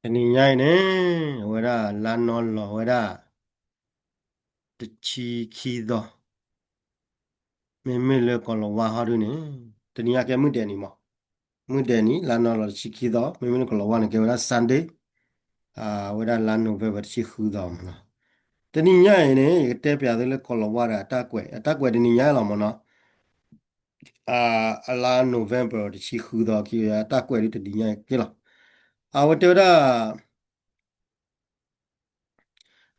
တနံၤညါအံၤန့ၣ် အဝဲဒၣ်လါနီၢ်လီၤဝဲဒၣ် တဆံခံသီ, မ့မ့ၢ်လၢကီၢ်လီၤဝါဟီဒုန့ၣ် တနံၤညါကဲမုၢ်ဒဲးနံၤမး, မုၢ်ဒဲးနံၤ လါနီၢ်လီၤတဆံခံသီ, မ့မ့ၢ်လၢကီၢ်လီၤဝါန့ၣ် ကဲဝဲဒၣ် Sunday, အဝဲဒၣ်လါ November တဆံဃုသီမးနီၤ. တနံၤညါအံၤန့ၣ် ယကတဲပျးသုလၢကီၢ်လီၤဝါဒီးအတၢ်ကွဲး, အတၢ်ကွဲးတနံၤညါလီၤမးနီၤ. အလါ November တဆံဃုသီခံ အတၢ်ကွဲးဒုတနံၤညါက့လီၤ. အဝဲတဲဝဲဒၣ်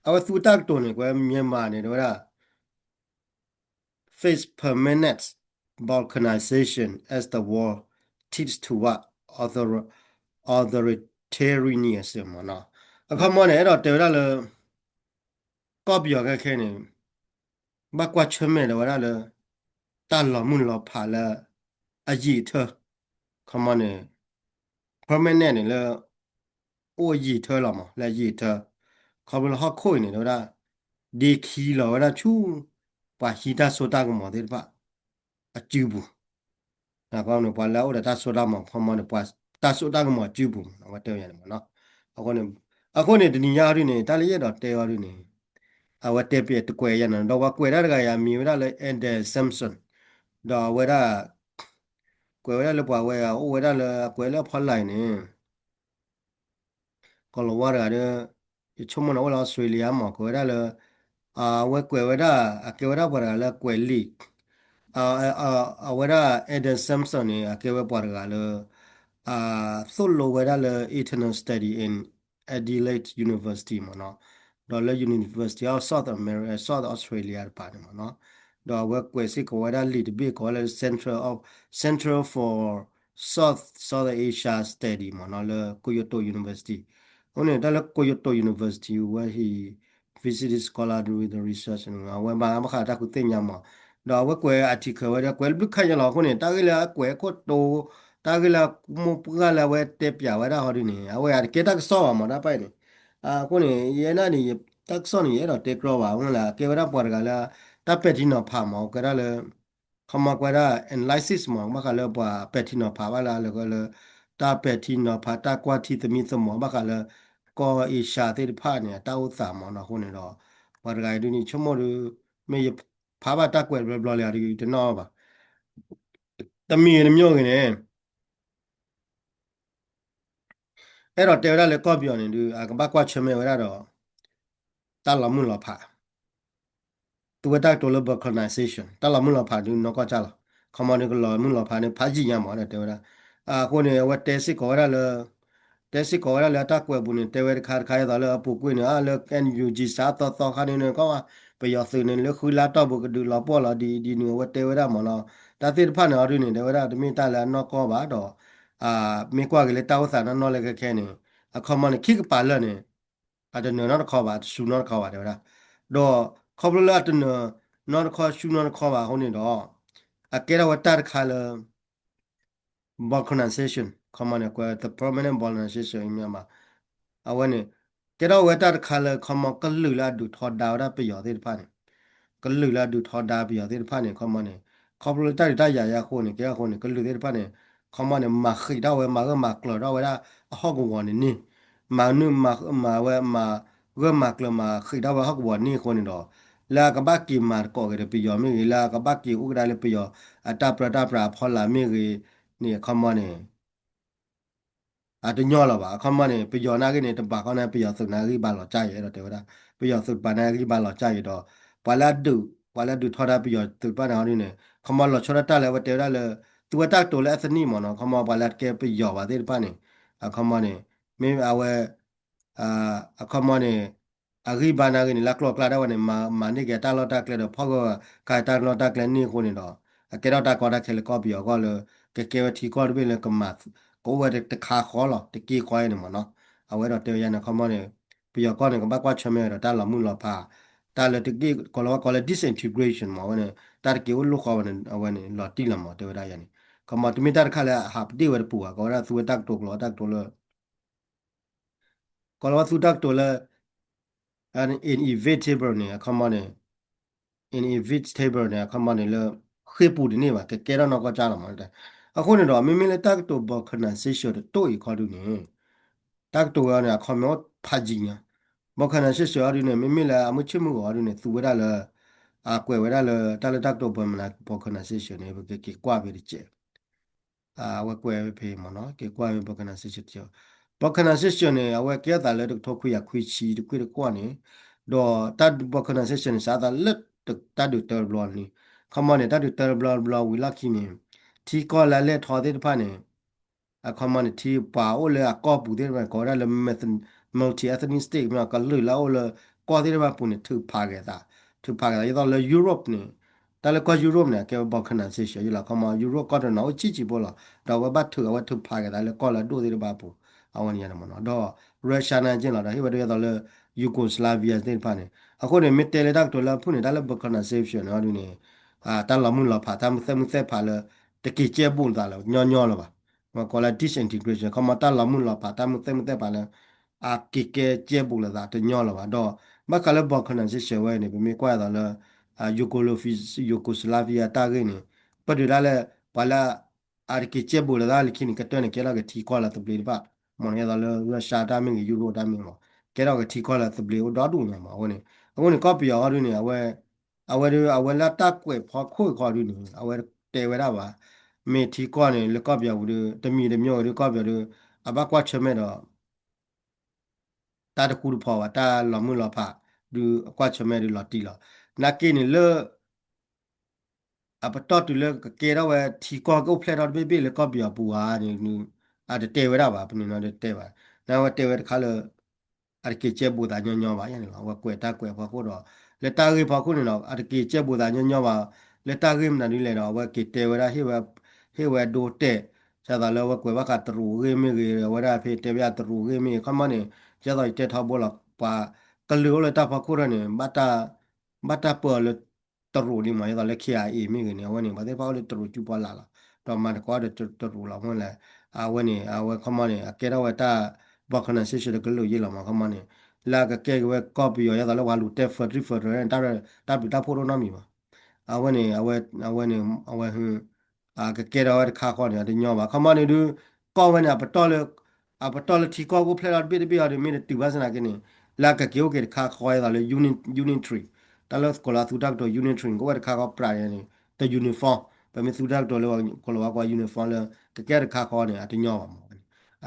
အဝဲသူတၢ်ကတိၤန့ၣ် ကွဲး မြန်မာန့ၣ် တဲဝဲဒၣ် face permanent balkanization as the world tips toward author- authoritarianism မးနီၤ. အခီပညီန့ၣ် အဲၣ်ဒိးတဲဝဲဒၣ်လၢ ကီၢ်ပယီၤခဲခဲန့ၣ် ဘၣ်ကွၢ်ဆၢၣ်မဲာ်ဒီးဝဲဒၣ်လၢ တၢ်လီၤမုၢ်လီၤဖးလၢ အယံာ်ထၢ ခီမီန့ၣ် permanent န့ၣ်လၢ အိၣ်အယံာ်ထၢလီၤမး လၢအယံာ်ထၢ ခီဖျိလၢဟီၣ်ခိၣ်အံၤန့ၣ် တဲဝဲဒၣ် ဒ့ခံလီၤဝဲဒၣ်ဆူ ပှၤဟံးတၢ်စိတၢ်ကမီၤသ့ၣ်တဖၣ် အစုပူၤ ပှၤလၢအအိၣ်ဒီးတၢ်စိတၢ်ကမီၤ ခီမီန့ၣ် ပှၤတၢ်စိတၢ်ကမီၤအစုပူၤမး အဝဲတဲဝဲန့ၣ်မးနီၤ. အဃိန့ၣ် အဃိန့ၣ် တနံၤညါအီၤဒုန့ၣ် တၢ်လၢယအဲၣ်ဒိးတဲအီၤဒုန့ၣ် အဝဲတဲပျးတကွဲးယၤန့ၣ် ဒီးပှၤကွဲးဒၣ်တဂၤယၤမံၤဝဲဒၣ်လၢ Adam Simpson ဒီးအဝဲဒၣ် ကွဲးဝဲဒၣ်လၢပှၤဝဲအိၣ်ဝဲဒၣ်လၢအကွဲးလၢအဖီလာ်အံၤန့ၣ် ကီၢ်လီၤဝါတဂၤဒီး ယဆိကမိၣ်န့ၣ်အိၣ်လၢ Australia မး ကွဲးဝဲဒၣ်လၢ အဝဲကွဲးဝဲဒၣ် အကဲဝဲဒၣ်ပှၤတဂၤလၢအကွဲးလံာ် အဝဲဒၣ် Adam Simpson န့ၣ် အကဲဝဲပှၤတဂၤလၢ သိၣ်လိဝဲဒၣ်လၢ Internal Study in Adelaide University မးနီၤ ဒီးလၢ University of South America, South Australia တပၤန့ၣ်မးနီၤ ဒီးအဝဲကွဲးစ့ၢ်ကီးဝဲဒၣ်လံာ်တဘ့ၣ်ကိးလၢ Centre of, Centre for South, South Asia Study မးနီၤ လၢ Kyoto University အဃိန့ၣ် တၢ်လၢ Kyoto University ဝဲဟံး visiting scholar with research အဝဲမၤဘၣ်ဃးတၢ်ဃုသ့ၣ်ညါမး ဒီးအဝဲကွဲး article ဝဲဒၣ်ကွဲးလၢဘျုးခါညါလီၤ အဃိန့ၣ် တၢ်ဂ့ၢ်လၢအကွဲးခိၣ်တိ တၢ်ဂ့ၢ်လၢအမိၢ်ပှၢ်လၢအဝဲတဲပျးဝဲဒၣ်ဟီဒုန့ၣ် အဝဲအတကဲတၢ်ကစီၣ်ဘၣ်မး တၢ်ပၢ်အံၤန့ၣ် အဃိန့ၣ် ယဲဒၣ်န့ၣ် တၢ်ကစီၣ်န့ၣ် ယအဲၣ်ဒိးတဲကြီဘၣ် အဃိန့ၣ်လၢ ကဲဝဲဒၣ်ပှၤတဂၤလၢ တၢ်ပဲာ်ထံနီၤဖးမး ကဲဒၣ်လၢ ခီမီကွဲးဒၣ် analysis မး ဘၣ်ဃးလၢပှၤပဲာ်ထံနီၤဖးဘၣ်လၢအလၢကလၢ တၢ်ပဲာ်ထံနီၤဖး တၢ်ကွၢ်ထံသမံသမိး ဘၣ်ဃးလၢ ကီၢ်အ့ရှၢသ့ၣ်တဖၣ်န့ၣ် အတၢ်အိၣ်သးမးနီၤ အဃိန့ၣ်ဒီး ပှၤတဂၤအံၤဒုန့ၣ် ဆိကမိၣ်ဒီး မ့ၢ်ယဖးဘၣ်တၢ်ကွဲးတဘျီဘျီလံဒီး တနီၣ်ဘၣ် တမံၤတမံၤဂ့ၤန့ၣ် အဲၣ်ဒိးတဲဝဲဒၣ်လၢကီၢ်ပယီၤန့ၣ်ဒုး အကဘၣ်ကွၢ်ဆၢၣ်မဲာ်ဝဲဒၣ်ဒီး တၢ်လီၤမုၢ်လီၤဖး သူဝဲတၢ်ကတိၤလၢ balkanization တၢ်လီၤမုၢ်လီၤဖးဒုးနီၢ်ကီၢ်ဆၣ်လီၤ ခီမီဒုးကလီၤမုၢ်လီၤဖးန့ၣ် ဖးယံာ်ညါမး တဲဝဲဒၣ် အဃိန့ၣ် အဝဲတဲစ့ၢ်ကီးဝဲဒၣ်လၢ တဲစ့ၢ်ကီးဝဲဒၣ်လၢအတၢ်ကွဲးပူၤန့ၣ် တဲဝဲတခါတခါအသိးလၢအပူၤကွံာ်န့ၣ် အလၢ NUG စးသီသီခါန့ၣ်န့ၣ် ကီၢ်ပယီၤသုးန့ၣ် လၢဃုလါတီၢ်ပူၤကဒုးလီၤပှီၢ်လီၤဒ်အံၤဒ်နုၤ အဝဲတဲဝဲဒၣ်မးနီၤ တၢ်သ့ၣ်တဖၣ်န့ၣ်အီၤဒုန့ၣ် တဲဝဲဒၣ်တမ့ၢ်တၢ်လၢအနီၢ်ကီၢ်ဘၣ်ဒီး မ့ၢ်ကွၢ်က့ၤလၢတၢ်အိၣ်သးနီၢ်နီၢ်လၢခဲခဲန့ၣ် အခီမီန့ၣ် ခံကပၤလၢာ်န့ၣ် အတနၢၤနီတခီဘၣ် အတစူၤနီတခီဘၣ် တဲဝဲဒၣ် ဒီးခီဖျိလၢအတနၢၤနီတခီစူၤနီတခီဘၣ်အဃိန့ၣ်ဒီး အကဲထီၣ်ဝဲတၢ်တခါလၢ balkanization ခီမီန့ၣ် ကွဲး the permanent balkanization အဝဲန့ၣ် ကဲထီၣ်ဝဲတၢ်တခါလၢခီမီကလုာ်လၢအဒုးထီဒါဝဲဒၣ်ပယီၤသ့ၣ်တဖၣ်န့ၣ် ကလုာ်လၢအဒုးထီဒါပယီၤသ့ၣ်တဖၣ်န့ၣ် ခီမီန့ၣ် ခီဖျိလၢတၢ်ဒုးတၢ်ယၤယၤအဃိန့ၣ် ကဲအဃိန့ၣ် ကလုာ်သ့ၣ်တဖၣ်န့ၣ် ခီမီန့ၣ် မၤဃံးထီၣ်ဝဲ မၤဂၢၢ်မၤကျၢၤထီၣ်ဝဲဒၣ်အဟီၣ်ကဝီၤန့ၣ်န့ၣ် မၤနုာ်မၤဝဲ မၤဂၢၢ်မၤကျၢၤမၤဃံးထီၣ်ဝဲဟီၣ်ကဝီၤန့ၣ်အဃိန့ၣ်ဒီး လၢအကဘၣ်က့ၤမၤသကိးက့ၤဒီးပယီၤမ့ၢ်ဂ့ၤ လၢအကဘၣ်က့ၤအိၣ်ကဒါလၢပယီၤအတၢ်ပြၢတၢ်ပြးအဖီလာ်မ့ၢ်ဂ့ၤန့ၣ် အခီမီန့ၣ် အတညီလီၤဘၣ် အခီမီန့ၣ် ပယီၤနာ်က့န့ၣ် တဘၣ်ဃီန့ၣ် ပယီၤသုးန့ၣ်ဂံၢ်ဘါလီၤကၢ်ယဲၢ် အဲၣ်ဒိးတဲဝဲဒၣ် ပယီၤသုးတပၤန့ၣ်ဂံၢ်ဘါလီၤကၢ်ယဲၢ်ဒီး ပှၤလၢအဒုး ပှၤလၢအဒုးထီဒါပယီၤသုးတဖၣ်န့ၣ်အီၤဒ်န့ၣ် ခီမီလီၤဆီဒၣ်တၢ်လၢအဝဲတဲဝဲဒၣ်လၢ သူဝဲတၢ်ကတိၤလၢ ethnic မ့ၢ်နီၤ ခီမီပှၤလၢအတကဲပယီၤဘၣ်သ့ၣ်တဖၣ်န့ၣ် အခီမီန့ၣ် မ့ၢ်အဝဲ အခီမီန့ၣ် အဂံၢ်ဘါနာ်ဂ့ၤန့ၣ် လၢကျိၤကျါဒၣ်ဝဲန့ၣ် မၤန့ၢ်က့ၤတၢ်လီၢ်တၢ်ကျဲဒီး ဖီၣ်ဂၢၢ်ကဒါတၢ်လီၢ်တၢ်ကျဲန့ၣ်အဃိန့ၣ်ဒီး အကဲထီၣ်တၢ်ကီတၢ်ခဲလၢကီၢ်ပယီၤအဂီၢ်လၢ ကကဲဝဲထံကီၢ်တဘ့ၣ်လၢကမၤ ကအိၣ်ဝဲတခါဃီလီၤ တက့ၢ်ဃီအံၤန့ၣ်မ့ၢ်နီၤ အဝဲဒိးတဲဝဲယၤန့ၣ် ခီမီန့ၣ် ပယီၤကီၢ်န့ၣ် ကဘၣ်ကွၢ်ဆၢၣ်မဲာ်ဝဲဒီးတၢ်လီၤမုၢ်လီၤဖး တၢ်လၢတက့ၢ် ကီၢ်လီၤဝဲကီၢ်လၢ disintegration မ့ၢ်ဝဲန့ၣ် တၢ်တက့ၤအိၣ်လိၣ်ဃီဝဲန့ၣ် အဝဲန့ၣ် လီၤတံၢ်လီၤမးတဲဝဲဒၣ်ယၤန့ၣ် ခီမီတမ့ၢ်တၢ်တခါလၢအဟးပဒ့ၣ်ဝဲတပူၤဘၣ် ကီဝဲဒၣ်သူဝဲတၢ်ကတိၤကလီၤဝဲတၢ်ကတိၤလၢ ကီလီၤဝဲသူတၢ်ကတိၤလၢ inevitable န့ၣ် အခီမီန့ၣ် inevitable န့ၣ် အခီမီန့ၣ်လၢ ဃ့ၢ်ပူၤတန့ၢ်ဘၣ် ကကဲထီၣ်နီၢ်ကီၢ်ကၢ်လီၤမး အဃိန့ၣ်ဒီး မ့မ့ၢ်လၢတၢ်ကတိၤ balkanization တတိၢ်အံၤခီဒုန့ၣ် တၢ်ကတိၤဝဲအီၤန့ၣ် အခီမ့ၢ်အိၣ်ဖးယံၤညါ, balkanization အီၤဒုန့ၣ် မ့မ့ၢ်လၢအမုၢ်ဆ့ၣ်မုၢ်ဂီၤအီၤဒုန့ၣ် သူဝဲဒၣ်လၢ အကွဲးဝဲဒၣ်လၢ တၢ်လၢတၢ်ကတိၤပမနၤ balkanization န့ၣ် ပကက့ၤကွၢ်ဖဲတကဲး အဝဲကွဲးဖဲမ့ၢ်နီၤ က့ၤကွၢ်ဖဲ balkanization တကဲး balkanization န့ၣ် အဝဲကဲအသးလၢတကထိခွံကယၤခွံဆံတခွံတကွီၢ်န့ၣ် ဒီးတၢ် balkanization န့ၣ် စးသးလၢတၢ်ဒုးတၢ်တဘျီန့ၣ် ခီမီန့ၣ် တၢ်ဒုးတၢ်တဘျီတဘျီဝံၤလီၢ်ခံန့ၣ် ထံကီၢ်လၢအလဲၢ်ထီသ့ၣ်တဖၣ်န့ၣ် အခီမီန့ၣ် ထံပှၤအိၣ်လၢအကီၢ်ပူၤသ့ၣ်တဖၣ် ကိးဝဲဒၣ်လၢ multi-ethnic state မ့ၢ်ကလုာ်လၢအအိၣ်လၢကီၢ်သ့ၣ်တဖၣ်ပူၤန့ၣ် ထုးဖးက့ၤသး, ထုးဖးက့ၤသး ဒ်သိးလၢ Europe န့ၣ် တၢ်လၢကီၢ် Europe န့ၣ် အကဲဝဲ balkanization ယလီၤ ခီမီ Europe ကီၢ်တနီၤအိၣ်ဆံးဆံးဖိလီၤ ဒီးအဝဲဘၣ်ထုးအဝဲထုးဖးက့ၤသးလၢကီၢ်လၢအဒိၣ်သ့ၣ်တဖၣ်ပူၤ အဝဲန့ၣ်ယါန့ၣ်မ့ၢ်နီၤ ဒီး Russia နာ်က့လီၤ ဒီးဟ့ၣ်ဝဲဒၣ်ဒ်သိးလၢ Yugoslavia သ့ၣ်တဖၣ်န့ၣ် အဃိန့ၣ် မ့ၢ်တဲလၢတၢ်ကတိၤလၢအဖုၣ်န့ၣ် တၢ်လၢ balkanization န့ၣ်အီၤဒုန့ၣ် တၢ်လီၤမုၢ်လီၤဖး တၢ်မုၢ်သဲမုၢ်သဲဖးလၢ တက့ၤကဲဘူးသးလၢညီညီလၢၤဘၣ်. မ့ၢ်ကိးလၢ disintegration ခီမီတၢ်လီၤမုၢ်လီၤဖး တၢ်မုၢ်သဲမုၢ်သဲဖးလၢ အက့ၤကဲကဲဘူးလိာ်သးတညီလၢၤဘၣ်. ဒီးဘၣ်ဃးလၢ balkanization ဝဲန့ၣ် ပမ့ၢ်ကွၢ်အသးလၢ Yugoslavia တၢ်ဂ့ၢ်န့ၣ် ပတုၤဒၣ်လဲာ် ပှၤလၢ အတက့ၤကဲဘူးလိာ်သးလၢခံန့ၣ် ကတၢၢ်န့ၣ် ကဲထီၣ်က့ၤထံကီၢ်လၢသဘျ့တဖၣ် မ့ၢ်ဒ်သိးလၢ Russia တၢ်မ့ၢ်ဂ့ၤ Europe တၢ်မ့ၢ်ဂ့ၤ ကဲထီၣ်က့ၤထံကီၢ်လၢသဘျ့အိၣ်ဒီဒူၣ်ညါမး အဃိန့ၣ် အဃိန့ၣ် ကီၢ်ပယီၤအီၤဒုန့ၣ် အဝဲ အဝဲဒု အဝဲလၢတၢ်ကွဲးဖီခိၣ်ခီဒုန့ၣ် အဝဲတဲဝဲဒၣ်ဘၣ် မ့ၢ်ထံကီၢ်န့ၣ် လၢကီၢ်ပယီၤပူၤဒု တမံၤတမံၤဒု ကီၢ်ပယီၤဒု အဘၣ်ကွၢ်ဆၢၣ်မဲာ်ဒီး တၢ်တဃူတဖိးဘၣ် တၢ်လီၤမုၢ်လီၤဖး ဒု အကွၢ်ဆၢၣ်မဲာ်ဒုလီၤတံၢ်လီၤ. နာ်က့န့ၣ်လၢ အပတီၢ်တုၤလၢကကဲထီၣ်ဝဲထံကီၢ်ကအိၣ်ဖျဲၣ်ထီၣ်တဘ့ၣ်ဘ့ၣ်လၢကီၢ်ပယီၤပူၤဧါန့ၣ် အတတဲဝဲဒၣ်ဘၣ် ပနုာ်နီတတဲဘၣ်. နဝဲတဲဝဲတခါလၢ အတက့ၤကဲဘူးသးညီညီဘၣ်ယါန့ၣ်လီၤ. အဝဲကွဲးတၢ်ကွဲးဖီခိၣ်ဒီး လၢတၢ်ဂ့ၢ်ဖီခိၣ်န့ၣ်ဒီး အတက့ၤကဲဘူးသးညီညီဘၣ် လၢတၢ်ဂ့ၢ်မနုၤဒ်လဲၣ်ဒီး အဝဲက့ၤတဲဝဲဒၣ် ဟ့ၣ်ဝဲဒိတဲာ် ဒ်သိးလၢအဝဲကွဲးဘၣ်ဃးတရူးဂ့ၢ်မ့ၢ်ဂ့ၤ အဝဲဒၣ်ဖဲတဲဝဲဒၣ်တရူးဂ့ၢ်မ့ၢ်ဂ့ၤ ခီမီန့ၣ် ဒ်သိးယတဲထီဘိလီၤ ပှၤကလုာ်အိၣ်လၢတၢ်ဖီခိၣ်ထီၣ်န့ၣ် ဘၣ်တၢ်ပၢၢ်အီၤလၢ တရူးဒ်မး ဒ်သိးလၢ K I A မ့ၢ်ဂ့ၤန့ၣ် အဝဲန့ၣ် ပှၤသ့ၣ်တဖၣ်အိၣ်လၢတရူးစုပီၣ်လၢ်လီၤ. ဒီးမၤသကိးဒီးတရူးလီၤ မ့ၢ်လဲၣ် အဝဲန့ၣ် အဝဲခီမီန့ၣ် အကဲထီၣ်ဝဲတၢ် balkanization တကလုာ်ယ့ၢ်လီၤမး ခီမီန့ၣ် လၢအကကဲက့ၤဝဲကီၢ်ပယီၤ ဒ်သိးလၢပှၤလူၤတဲ federal federal န့ၣ် တၢ်ဘျုးတၢ်ဖှိၣ်တအိၣ်နီတမံၤဘၣ်. အဝဲန့ၣ် အဝဲ အဝဲန့ၣ် အဝဲ အကကဲထီၣ်ဝဲတခါဃီန့ၣ် အတညီဘၣ် ခီမီန့ၣ်ဒု ကီၢ်ဝဲန့ၣ် အပတီၢ်လၢ အပတီၢ်လၢထံကီၢ်ကအိၣ်ဖျဲၣ်ထီၣ်တဘ့ၣ်တဘ့ၣ်အီၤဒုး မ့ၢ်တတုၤဘၣ်ဆၣ်သနာ်က့န့ၣ် လၢအကက့ၤအိၣ်က့ၤတခါဃီဒ်သိးလၢ unit unitary တၢ်လၢကိးလီၤသူတၢ်ကတိၤ unitary ကအိၣ်ဝဲတခါဃီပြးန့ၣ် တ uniform ပမ့ၢ်သူတၢ်ကတိၤလၢကိးလီၤဝဲကိး uniform လၢ ကကဲတခါဃီန့ၣ် အတညီဘၣ်မး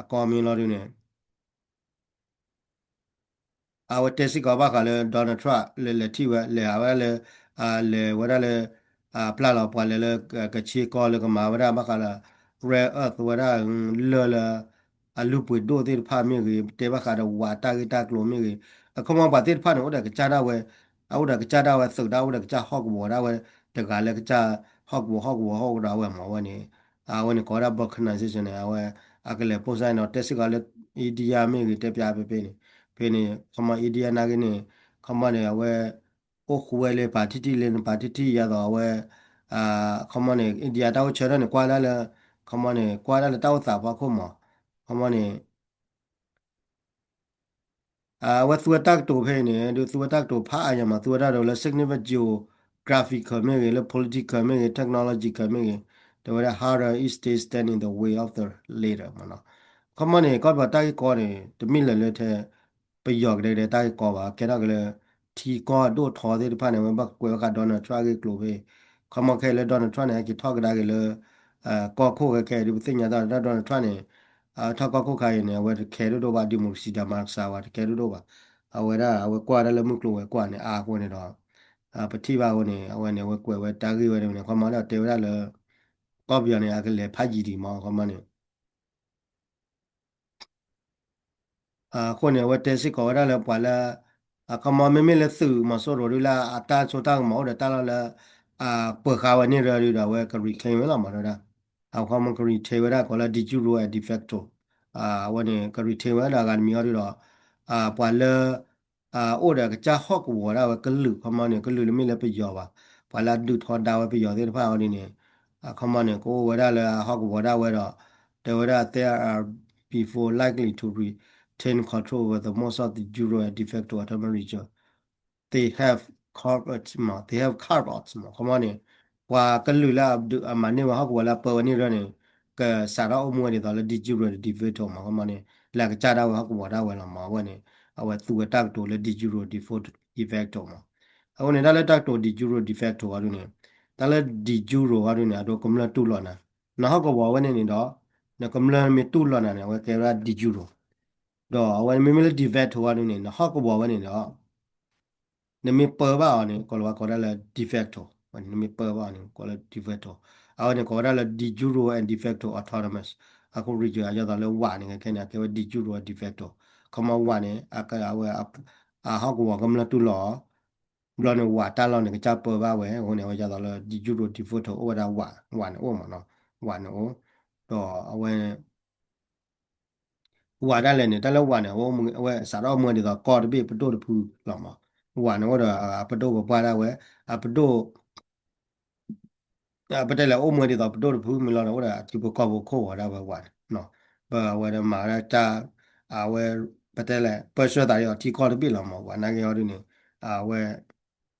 အကီမ့ၢ်လီၤဒုန့ၣ် အဝဲတဲစ့ၢ်ကီးဘၣ်ဃးလၢ Donald Trump လၢလဲၤထံၣ်ဝဲ လဲၤဝဲဒၣ်လၢ လဲၤဝဲဒၣ်လၢ ပျၢ်လီၤပှၤလဲၤလၢ ကဆ့ကီၢ်လၢကမၤဝဲဒၣ်ဘၣ်ဃးလၢ rare earth ဝဲဒၣ် လၢၢ်လၢ အလုၢ်ပှ့ၤဒိၣ်သ့ၣ်တဖၣ်မ့ၢ်ဂ့ၤ တဲဘၣ်ဃးဒီးဝးတၢ်ဂ့ၢ်တၢ်ကျိၤမ့ၢ်ဂ့ၤ အခီမီပှၤသ့ၣ်တဖၣ်န့ၣ် အိၣ်ဒီးကစၢ်ဒၣ်ဝဲ အအိၣ်ဒီးကစၢ်ဒၣ်ဝဲသုးဒၣ် အိၣ်ဒီးကစၢ်ဟီၣ်ကဝီၤဒၣ်ဝဲ တဂၤလၢကစၢ်ဟီၣ်ကဝီၤဟီၣ်ကဝီၤဟီၣ်ကဝီၤဒၣ်ဝဲမး အဝဲန့ၣ် အဝဲန့ၣ်ကိးဝဲဒၣ် balkanization န့ၣ် အဝဲ အကလဲၤပိၢ်စၢ်န့ၣ်ဒီး တဲစ့ၢ်ကီးလၢ India မ့ၢ်ဂ့ၤ တဲပျးဖဲဖဲန့ၣ် ဖဲန့ၣ် ခီမီ India နာ်က့န့ၣ် ခီမီန့ၣ် အဝဲ အိၣ်ဃူဝဲလၢပာ်ထံထံလၢပာ်ထံထံယါသိးအဝဲ ခီမီန့ၣ် India တၢ်အိၣ်ဆၢထၢၣ်န့ၣ် ကွၢ်ဒၣ်လၢ ခီမီန့ၣ် ကွၢ်ဒၣ်လၢတၢ်အိၣ်သးဖီခိၣ်မး ခီမီန့ၣ် အဝဲသူဝဲတၢ်ကတိၤဖဲအံၤန့ၣ် ဒုးသူဝဲတၢ်ကတိၤဖးအါညါမး သူဝဲတၢ်ကတိၤလၢ significant geographical မ့ၢ်ဂ့ၤ လၢ political မ့ၢ်ဂ့ၤ technological မ့ၢ်ဂ့ၤ တဲဝဲဒၣ် harder each state stand in the way of the latter မးနီၤ ခီမီန့ၣ် ကီၢ်ပယီၤတၢ်ဂ့ၢ်ကီန့ၣ် တမ့ၢ်လၢလၢထဲ ပယီၤကဒဲကဒဲတၢ်ဂ့ၢ်ကီဘၣ် ကဲထီၣ်က့ၤလၢ ထံကီၢ်ဒိၣ်ထီသ့ၣ်တဖၣ်န့ၣ် အဝဲဘၣ်ကွဲးဘၣ်ဃး Donald Trump အဂ့ၢ်ကျိၤဖဲ ခီမီခဲလၢ Donald Trump န့ၣ် ဟဲက့ၤထီၣ်ကဒါက့ၤလၢ ကီၢ်ခိၣ်ခဲခဲဒုး ပသ့ၣ်ညါတၢ်ဒီး Donald Trump န့ၣ် ထီၣ်ကီၢ်ခိၣ်ခါအံၤန့ၣ် အဝဲတခဲဒိၣ်ဒိၣ်ဘၣ် democracy democracy ဝဲတခဲဒိၣ်ဒိၣ်ဘၣ် အဝဲဒၣ် အဝဲကွၢ်ဒၣ်လၢမုၢ်ကျိၤဝဲၤကွာ်န့ၣ် အါအဃိန့ၣ်ဒီး ပထံၣ်ဘၣ်အဃိန့ၣ် အဝဲန့ၣ် အဝဲကွဲးဝဲတၢ်ဂ့ၢ်ဝဲန့ၣ် ခီမီဒီးတဲဝဲဒၣ်လၢ ကီၢ်ပယီၤန့ၣ် အကလဲၤဖးယံၤဒံးမး ခီမီန့ၣ် အဃိန့ၣ် အဝဲတဲစ့ၢ်ကီးဝဲဒၣ်လၢပှၤလၢ အခီမီမ့မ့ၢ်လၢသုးမီၤစိရိၤ ဒုးလၢအတၢ်စိတၢ်ကမီၤအိၣ်ဒီးတၢ်လီၢ်လၢ ပၢၤဃာ်ဝဲန့ၣ်ရၢဒုးဒီး အဝဲက retain ဝဲလီၤမး တဲဝဲဒၣ် အခီမီက retain ဝဲဒၣ်ကိးလၢ de jure and de facto အဝဲန့ၣ် က retain ဝဲဒၣ်ဂၤတမံၤအီၤဒုးဒီး ပှၤလၢ အိၣ်ဒီးကစၢ်ဟီၣ်ကဝီၤဒၣ်ဝဲကလုာ် ခီမီန့ၣ် ကလုာ်လၢမ့ၢ်လၢပယီၤဘၣ် ပှၤလၢအဒုးထီဒါဝဲပယီၤသ့ၣ်တဖၣ်အီၤဒ်န့ၣ် အခီမီန့ၣ် ကအိၣ်ဝဲဒၣ်လၢအဟီၣ်ကဝီၤဒၣ်ဝဲဒီး တဲဝဲဒၣ် they are before likely to retain control over the most of the de jure and de facto autonomous region they have carved out မး they have carved out မး ခီမီန့ၣ် ပှၤကလုာ်လၢအမၤန့ၢ်ဝဲဟီၣ်ကဝီၤလၢအပၢဝဲန့ၣ်ရၢန့ၣ် ကစးထီၣ်အိၣ်မူဝဲဒ်သိးလၢ de jure ဒီး de facto မး ခီမီန့ၣ် လဲၤကစၢ်ဒၣ်ဝဲဟီၣ်ကဝီၤဒၣ်ဝဲလီၤမး အဝဲန့ၣ် အဝဲသူဝဲတၢ်ကတိၤလၢ de jure de facto မး. အဃိန့ၣ် တၢ်လၢတၢ်ကတိၤ de jure de facto အီၤဒုန့ၣ် တၢ်လၢ de jure အီၤဒုန့ၣ် အဒိကမျၢၢ်တူၢ်လိာ်နၤ နဟီၣ်ကဝီၤဝဲန့ၣ်န့ၣ်ဒီး နကမျၢၢ်မ့ၢ်တူၢ်လိာ်နၤန့ၣ် အဝဲကဲဝဲဒၣ် de jure ဒီးအဝဲမ့မ့ၢ်လၢ de facto အီၤဒုန့ၣ် နဟီၣ်ကဝီၤဝဲန့ၣ်ဒီး နမ့ၢ်ပၢဘၣ်အီၤန့ၣ် ကိးလီၤဝဲကိးဝဲဒၣ်လၢ de facto နမ့ၢ်ပၢဘၣ်အီၤန့ၣ် ကိးလၢ de facto အဝဲန့ၣ်ကိးဝဲဒၣ်လၢ de jure and de facto autonomous အဃိ region အယဲသိးလၢဝးန့ၣ် ခဲခဲန့ၣ် အကဲဝဲ de jure de facto ခီမီဝးန့ၣ် အဝဲ အဟီၣ်ကဝီၤကမျၢၢ်တူၢ်လိာ်အီၤ ဘျီန့ၣ် ဝးတၢ်လီၢ်န့ၣ် ကစၢ်ပၢဘၣ်ဝဲ အဃိန့ၣ် အဝဲယဲသိးလၢ de jure de facto အိၣ်ဝဲဒၣ်ဝး ဝးန့ၣ်အိၣ်မးနီၤ ဝးန့ၣ်အိၣ် ဒီးအဝဲ ဝးဒၣ်လဲာ်န့ၣ် တၢ်လၢဝးန့ၣ် အဝဲစးထီၣ်အိၣ်မူဝဲဒ်သိးကီၢ်တဘ့ၣ်ပဒိၣ်တဖုလီၤမး ဝးန့ၣ်အိၣ်ဒီးအပဒိၣ်ပပှၢ်ဒၣ်ဝဲ အပဒိၣ် ပတဲလဲၣ်အိၣ်မူဝဲဒ်သိးပဒိၣ်တဖုမ့ၢ်လီၤန့ၣ် အိၣ်ဒီးအထံဖိကီၢ်ဖိခိၣ်ဝီၤဒၣ်ဝဲဝးန့ၣ် ပဝဲဒၣ်မၤဝဲဒၣ်တၢ် အဝဲ ပတဲလဲၣ် ပၢဆှၢသးဒီးထံကီၢ်တဘ့ၣ်လီၤမး ဝးနာ်က့အီၤဒုန့ၣ် အဝဲ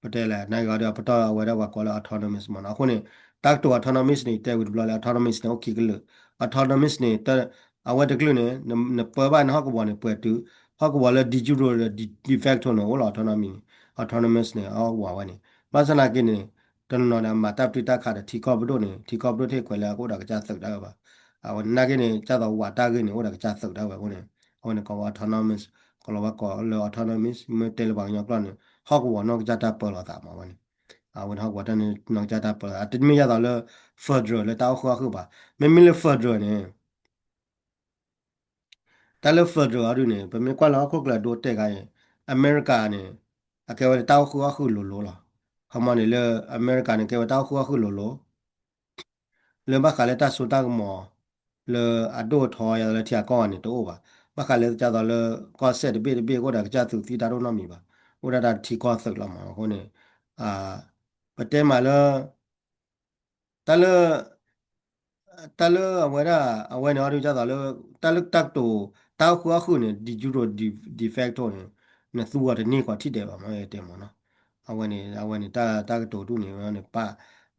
ပတဲလဲၣ် နာ်က့အီၤဒု အပတီၢ်အဝဲဒၣ်ပှၤကိးလၢ autonomous မးနီၤ အဃိန့ၣ် တၢ်ကတိၤ autonomous န့ၣ် တဲဝံၤတဘျီလၢ autonomous န့ၣ် အိၣ်ခံကလုာ် autonomous န့ၣ် အဝဲတကလုာ်န့ၣ် နပၢဘၣ်နဟီၣ်ကဝီၤန့ၣ် ပှဲၤတုၤ ဟီၣ်ကဝီၤလၢ de jure ဒီး de facto န့ၣ် အိၣ်လီၤ autonomy န့ၣ် autonomous န့ၣ် ဟီၣ်ကဝီၤဝဲန့ၣ် ဘၣ်ဆၣ်နာ်က့န့ၣ် တနီၤန့ၣ် အမၤတၢ်ပတုာ်တၢ်ခးဒီးထံကီၢ်ပဒိၣ်န့ၣ် ထံကီၢ်ပဒိၣ်ထဲကွဲးလၢအကအိၣ်ဒီးကစၢ်သုးဒၣ်ဝဲဘၣ် အဝဲနာ်က့န့ၣ် ကၢ်သိးဝးတၢ်ဂ့ၢ်န့ၣ် အိၣ်ဒီးကစၢ်သုးဒၣ်ဝဲအဃိန့ၣ် အဝဲန့ၣ်ကိးဝဲ autonomous ကိးလီၤဝဲကိးလၢ autonomous မ့ၢ်တဲလၢပှၤကညီကျိာ်န့ၣ် ဟီၣ်ကဝီၤနီၢ်ကစၢ်တၢ်ပၢလီၤသးမးဝဲန့ၣ် အဝဲန့ၣ်ဟီၣ်ကဝီၤတၢ်န့ၣ်နီၢ်ကစၢ်တၢ်ပၢလီၤသး တမ့ၢ်ယဲသိးလၢ federal လၢတၢ်အိၣ်ဃုာ်အီၣ်ဃုာ်ဘၣ် မ့မ့ၢ်လၢ federal န့ၣ် တၢ်လၢ federal အီၤဒုန့ၣ် ပမ့ၢ်ကွၢ်လၢဟီၣ်ခိၣ်ချၢအဒိတဲာ်ခါအံၤ အမဲရကၤန့ၣ် အကဲဝဲတၢ်အိၣ်ဃုာ်အီၣ်ဃုာ်လိၤလိၤလီၤ. ခီမီန့ၣ်လၢအမဲရကၤန့ၣ် ကဲဝဲတၢ်အိၣ်ဃုာ်အီၣ်ဃုာ်လိၤလိၤ လၢဘၣ်ဃးလၢတၢ်စိတၢ်ကမီၤ လၢအဒိၣ်အထီယဲသိးလၢထံဂၤကီၢ်ဂၤန့ၣ် တအိၣ်ဘၣ်. ဘၣ်ဃးလၢကၢ်သိးလၢ ကီၢ်စဲၣ်တဘ့ၣ်တဘ့ၣ် ကအိၣ်ဒီးကစၢ်သုးသံတၢ်ဒိၣ်နီတမံၤဘၣ်. အိၣ်ဒၣ်တၢ်ထံကီၢ်သုးလီၤမး. အဃိန့ၣ် ပတဲမးလၢ တၢ်လၢ တၢ်လၢအဝဲဒၣ် အဝဲန့ၣ်အီၤဒု ကၢ်သိးလၢ တၢ်လၢတၢ်ကတိၤ တၢ်အိၣ်ဃုာ်အီၣ်ဃုာ်န့ၣ် de jure de facto န့ၣ် နသူအီၤတန့ၢ်ဃီၤထံၣ်ဒဲးဘၣ်မး တဲမးနီၤ. အဝဲန့ၣ် အဝဲန့ၣ် တၢ်ကတိၤဒုန့ၣ် ဝဲန့ၣ်ပၢ်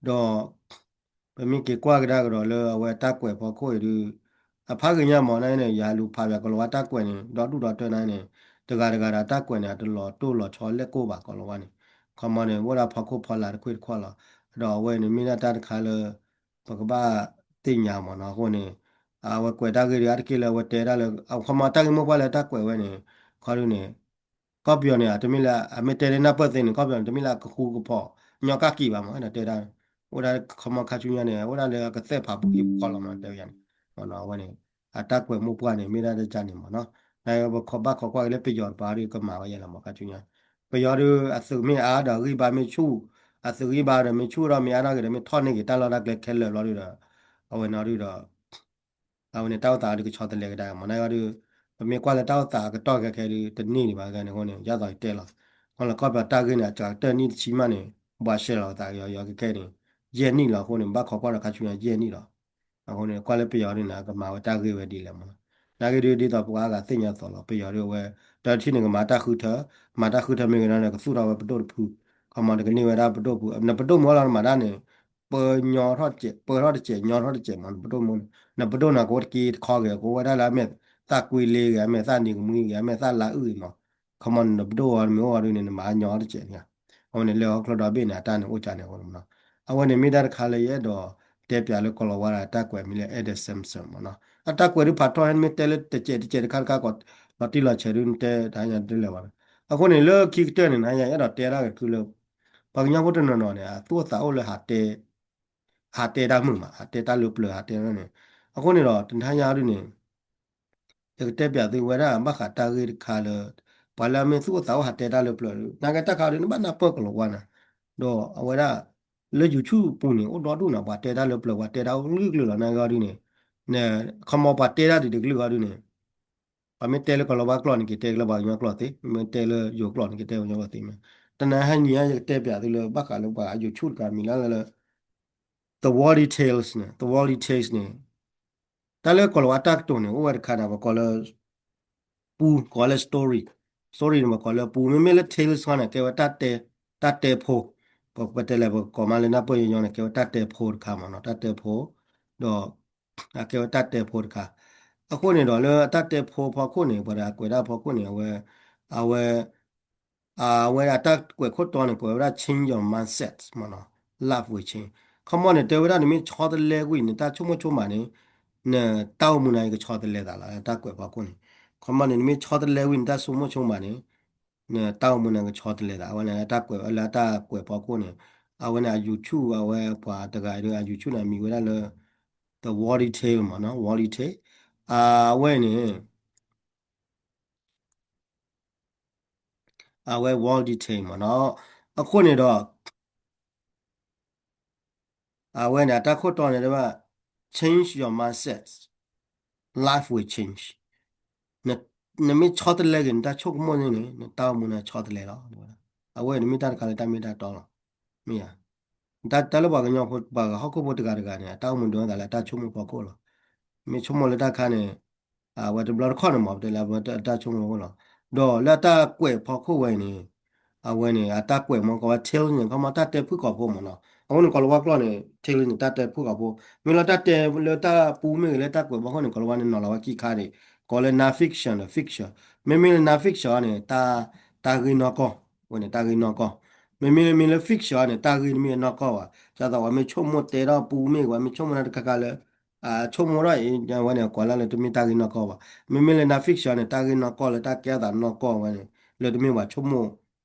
ဒီး ပမ့ၢ်က့ၤကွၢ်ကဒါကဒီးလၢအဝဲတၢ်ကွဲးဖီခိၣ်အံၤဒု အဖးဂ့ၤညါမး နာ်က့န့ၣ် ယဟးလူၤဖးပၠးကိးလီၤဝဲတၢ်ကွဲးန့ၣ် ဒီဒူၣ်ဒီတၢ်နာ်က့န့ၣ် တဂၤတဂၤဒီးတၢ်ကွဲးန့ၣ် အတလီၤတိၢ်လီၤဆီလဲၣ်ကိၢ်ဘၣ်ကိးလီၤဝဲန့ၣ် ခီမီန့ၣ် အိၣ်ဒၣ်ဖီခိၣ်ဖီလာ်တခွ့ၣ်တခွါလီၤ. ဒီးအဝဲန့ၣ်မ့ၢ်ဒၣ်တၢ်တခါလၢ ပကဘၣ်သ့ၣ်ညါမးနီၤ. အဃိန့ၣ် အဝဲကွဲးတၢ်ဂ့ၢ်ဒု အါတက့ၢ်လၢအဝဲတဲဒၣ်လၢ ခီမီတၢ်ဂ့ၢ်မိၢ်ပှၢ်လၢတၢ်ကွဲးဝဲန့ၣ် ခီဒုန့ၣ် ကီၢ်ပယီၤန့ၣ် တမ့ၢ်လၢ အမ့ၢ်တဲလၢနၢ်ပၢၢ်သ့န့ၣ် ကီၢ်ပယီၤန့ၣ် တမ့ၢ်လၢအကဃူကဖိး ညီကၢ်ကံးဘၣ်မး အဲၣ်ဒိးတဲဒၣ် အိၣ်ဒၣ်ခီမီခါဆူညါန့ၣ် အိၣ်ဒၣ်လၢအကသဲၣ်ဖးပူၤကံၢ်ပူၤကီၢ်လီၤမး တဲဝဲန့ၣ် အဝဲန့ၣ် အတၢ်ကွဲးမိၢ်ပှၢ်န့ၣ် မ့ၢ်ဒၣ်တကၢ်န့ၣ်မးနီၤ. နဘၣ်ခိးဘၣ်ခိးကွၢ်က့ၤလၢပယီၤတပၤဒုကမၤဝဲယဲလီၤမး ခါဆူညါ ပယီၤဒု အသုးမ့ၢ်အါဒီးအဂံၢ်ဘါမ့ၢ်ဆူၣ် အသုးဂံၢ်ဘါဒီးမ့ၢ်ဆူၣ်ဒီးမ့ၢ်အါထီၣ်က့ၤဒီးမ့ၢ်ထီၣ်န့ၢ်က့ၤတၢ်လီၢ်တၢ်ကျဲခဲလၢာ်ဘျီဒုဒီး အဝဲန့ၣ်ဒုဒီး အဝဲန့ၣ်တၢ်အိၣ်သးဒုကဆီတလဲကဒါမး နာ်က့ဒု ပမ့ၢ်ကွၢ်လၢတၢ်အိၣ်သးအကတီၢ်ခဲခဲဒု တန့ၢ်ဒံးဘၣ်ခဲန့ၣ်အဃိန့ၣ် ယဲသိးယတဲလီၤ. ခီလၢကီၢ်ပယီၤတၢ်ဂ့ၢ်န့ၣ် အစှၤကတၢၢ်နံၣ်တဆံမးန့ၣ် ဘှးရှဲလီၤသးကယီယီခဲခဲန့ၣ် ယဲၢ်နံၣ်လီၤအဃိန့ၣ် ဘၣ်ခိးကွၢ်ဒီးခါဆူညါယဲၢ်နံၣ်လီၤ. အဃိန့ၣ် ကွၢ်လၢပယီၤဒုန့ၣ် အကမၤဝဲတၢ်ဂ့ၢ်ဝဲဒ်လဲၣ်မး နာ်က့ဒု ဒ်သိးပှၤအါဂၤသ့ၣ်ညါသိးလီၤ ပယီၤဒုအဝဲ တထံၣ်န့ၣ်ကမၤတၢ်ဃုထၢ မၤတၢ်ဃုထၢမ့ၢ်ဂ့ၤဒီးန့ၣ် ကသူၣ်ထီၣ်ဝဲပဒိၣ်တဖု ခီမီတကန့ၢ်ဝဲဒၣ်ပဒိၣ်ဖု နပဒိၣ်မုၢ်အီၣ်လီၤနမၤတၢ်န့ၣ် ပၢညီထီၣ်တစဲး ပၢထီၣ်တစဲး ညီထီၣ်တစဲးမး နပဒိၣ်မုၢ်န့ၣ် နပဒိၣ်န့ၣ် ကအိၣ်တက့တခီဂ့ၤ ကအိၣ်ဝဲဒၣ်လၢအမ့ၢ်သၣ်ကွံလ့ဂ့ၤ အမ့ၢ်သၣ်နံၤကမှံဂ့ၤ အမ့ၢ်သၣ်လါအုၣ်ဂ့ၤမး ခီမီနပဒိၣ်အီၤမ့ၢ်အိၣ်အီၤဒုန့ၣ် နမၤညီထီၣ်တစဲးန့ၣ် အဝဲန့ၣ်လၢဟီၣ်ခိၣ်ဒီဘ့ၣ်န့ၣ် အတၢ်န့ၣ်အိၣ်ကၢန့ၣ်အဃိန့ၣ်မးနီၤ အဝဲန့ၣ်မ့ၢ်တၢ်တခါလၢယအဲၣ်ဒိးတဲပၠးလၢကိးလီၤဝဲဒၣ်တၢ်ကွဲးမံၤလၢ Edward Simpson မးနီၤ အတၢ်ကွဲးဒုဖးထီၣ်ဟဲမ့ၢ်တဲလၢတစဲးတစဲးတခါတခါကီး လီၤတံၢ်လီၤဆဲးဒုတဲတဟါညါတလဲၤဘၣ်လီၤ အဃိန့ၣ် လၢခံကတၢၢ်န့ၣ် နဟါညါအဲၣ်ဒိးတဲဒၣ်က့ၤတချုးလၢ ပှၤကညီဖိတနီၤနီၤန့ၣ် အသူၣ်အသးအိၣ်လၢ ဟးတဲတၢ်မုာ်မး ဟးတဲတၢ်လၢပျၢၤ ဟးတဲန့ၣ် အဃိန့ၣ်ဒီး တနံၤညါဒုန့ၣ် ယကတဲပၠးသုဝဲဒၣ် ဘၣ်ဃးတၢ်ဂ့ၢ်တခါလၢ ပှၤလၢအမ့ၢ်သူၣ်အိၣ်သးအိၣ်ဟးတဲတၢ်လၢပျၢၤ နာ်က့တၢ်ခါဒု နဘၣ်နၢ်ပၢၢ်ကလီၤဝါနၤ ဒီးအဝဲဒၣ် လၢ YouTube ပူၤန့ၣ် အိၣ်ဒီဒူၣ်နၤ ပှၤတဲတၢ်လၢပျၢၤ ပှၤတဲတၢ်အိၣ်ကလုာ်ကလုာ်လီၤ နာ်က့ဒုန့ၣ် ခီမီပှၤတဲတၢ်ဒ်တကလုာ်အီၤဒုန့ၣ် ပှၤမ့ၢ်တဲလၢကလီၤဝါကျိာ်န့ၣ် က့ၤတဲကလီၤပှၤကညီကျိာ်သ့ မ့ၢ်တဲလၢယိၤကျိာ်န့ၣ် က့ၤတဲပှၤကညီကျိာ်သ့မး တနံၤညါဟါညါ ယကတဲပၠးသုလၢ ဘၣ်ဃးလၢပှၤ YouTube တဂၤမံၤလၢလၢ The Wally Tales န့ၣ် The Wally Tales န့ၣ် တၢ်လၢကလီၤဝါတၢ်ကတိၤန့ၣ် အိၣ်ဝဲတခါန့ၣ် ပကိးလၢ ပူ ကိးလၢ story story န့ၣ် ပကိးလၢပူ မ့မ့ၢ်လၢ tales ခီန့ၣ် ကဲဝဲ တၢ်တဲဖိ ပတဲလဲၣ် ပကိးမးလၢနၢ်ပၢၢ်ညီညီန့ၣ် ကဲဝဲတၢ်တဲဖိတခါမးနီၤ တၢ်တဲဖိ ဒီး အကဲဝဲတၢ်တဲဖိတခါ. အဃိန့ၣ်ဒီးလၢအတၢ်တဲဖိဖီခိၣ်န့ၣ် ပှၤတဂၤကွဲးတၢ်ဖီခိၣ်န့ၣ် အဝဲ အဝဲ အဝဲအတၢ်ကွဲးခိၣ်တီန့ၣ် ကွဲးဝဲဒၣ် change your mindset မ့ၢ်နီၤ, life will change. ခီမီန့ၣ် တဲဝဲဒၣ် နမ့ၢ်ဆီတလဲကွံာ် နတၢ်ဆိကမိၣ်ဆိကမးန့ၣ် နတၢ်အိၣ်မူနၤအံၤကဆီတလဲသးလီၤ. တၢ်ကွဲးဖီခိၣ်န့ၣ် ခီမီန့ၣ် နမ့ၢ်ဆီတလဲကွံာ် နတၢ်ဆိကမိၣ်ဆိကမးန့ၣ် နတၢ်အိၣ်မူနၤကဆီတလဲသး. အဝဲန့ၣ် တၢ်ကွဲးလၢအတၢ်ကွဲးဖီခိၣ်န့ၣ် အဝဲန့ၣ် အ YouTube အဝဲပှၤတဂၤဒီး အ YouTube န့ၣ် အမံၤဝဲဒၣ်လၢ The Wall Detail မ့ၢ်နီၤ, Wall Detail အဝဲန့ၣ် အဝဲ Wall Detail မ့ၢ်နီၤ. အဃိန့ၣ်ဒီး အဝဲန့ၣ် အတၢ်ခိၣ်တီန့ၣ် တဲဝဲ change your mindset, life will change. နမ့ၢ်ဆီတလဲက့ၤ နတၢ်ဆိကမိၣ်န့ၣ်န့ၣ် နတၢ်အိၣ်မူန့ၣ်ဆီတလဲလီၤ. အဝဲန့ၣ်မ့ၢ်တၢ်တခါလၢတၢ်မ့ၢ်တၢ်တီလီၤ. မ့ၢ်ဧါ. တၢ်လၢပှၤကညီဖိ ပှၤဟီၣ်ခိၣ်ဖိတဂၤတဂၤန့ၣ် အတၢ်အိၣ်မူဒိသးလၢအတၢ်ဆိကမိၣ်ဖီခိၣ်လီၤ. မ့ၢ်ဆိကမိၣ်လၢတၢ်ခါန့ၣ် အဝဲတဘျီတခီၣ်န့ၣ်မ့ၢ် ပတဲလၢအတၢ်ဆိကမိၣ်ဖီခိၣ်လီၤ. ဒီးလၢအတၢ်ကွဲးဖီခိၣ်ဝဲအံၤန့ၣ် အဝဲန့ၣ် အတၢ်ကွဲးမ့ၢ်ကိးဝဲ tales န့ၣ် ခီမီတၢ်တဲဖုၣ်ကိာ်ဖိမ့ၢ်နီၤ. အဃိန့ၣ် ကိးလီၤဝါကျိာ်န့ၣ် tales န့ၣ် တၢ်တဲဖုၣ်ကိာ်ဖိ. မ့ၢ်လၢတၢ်တဲလၢတၢ်ပူမ့ၢ်ဂ့ၤ လၢတၢ်ကွဲးဖီခိၣ်န့ၣ် ကိးလီၤဝါန့ၣ် နီၤလီၤဝဲခံခါန့ၣ် ကိးလၢ non-fiction ဒီး fiction. မ့မ့ၢ်လၢ non-fiction န့ၣ် တၢ်ဂ့ၢ်နီၢ်ကီၢ်, ဝဲန့ၣ် တၢ်ဂ့ၢ်နီၢ်ကီၢ်. မ့မ့ၢ်လၢ မ့ၢ်လၢ fiction န့ၣ် တၢ်ဂ့ၢ်တမ့ၢ်အနီၢ်ကီၢ်ဘၣ်. ဒ်သိးပှၤမ့ၢ်ဆိကမိၣ်တဲထီၣ်ပူမ့ၢ်ဂ့ၤ ပှၤမ့ၢ်ဆိကမိၣ်တၢ်တခါခါလၢ ဆိကမိၣ်ထီၣ်အံၤ ဝဲန့ၣ် ကိးလၢလၢတမ့ၢ်တၢ်ဂ့ၢ်နီၢ်ကီၢ်ဘၣ်. မ့မ့ၢ်လၢ non-fiction န့ၣ် တၢ်ဂ့ၢ်နီၢ်ကီၢ်လၢတၢ်ကဲထီၣ်သးနီၢ်ကီၢ်ဝဲန့ၣ် လၢတမ့ၢ်ပှၤဆိကမိၣ်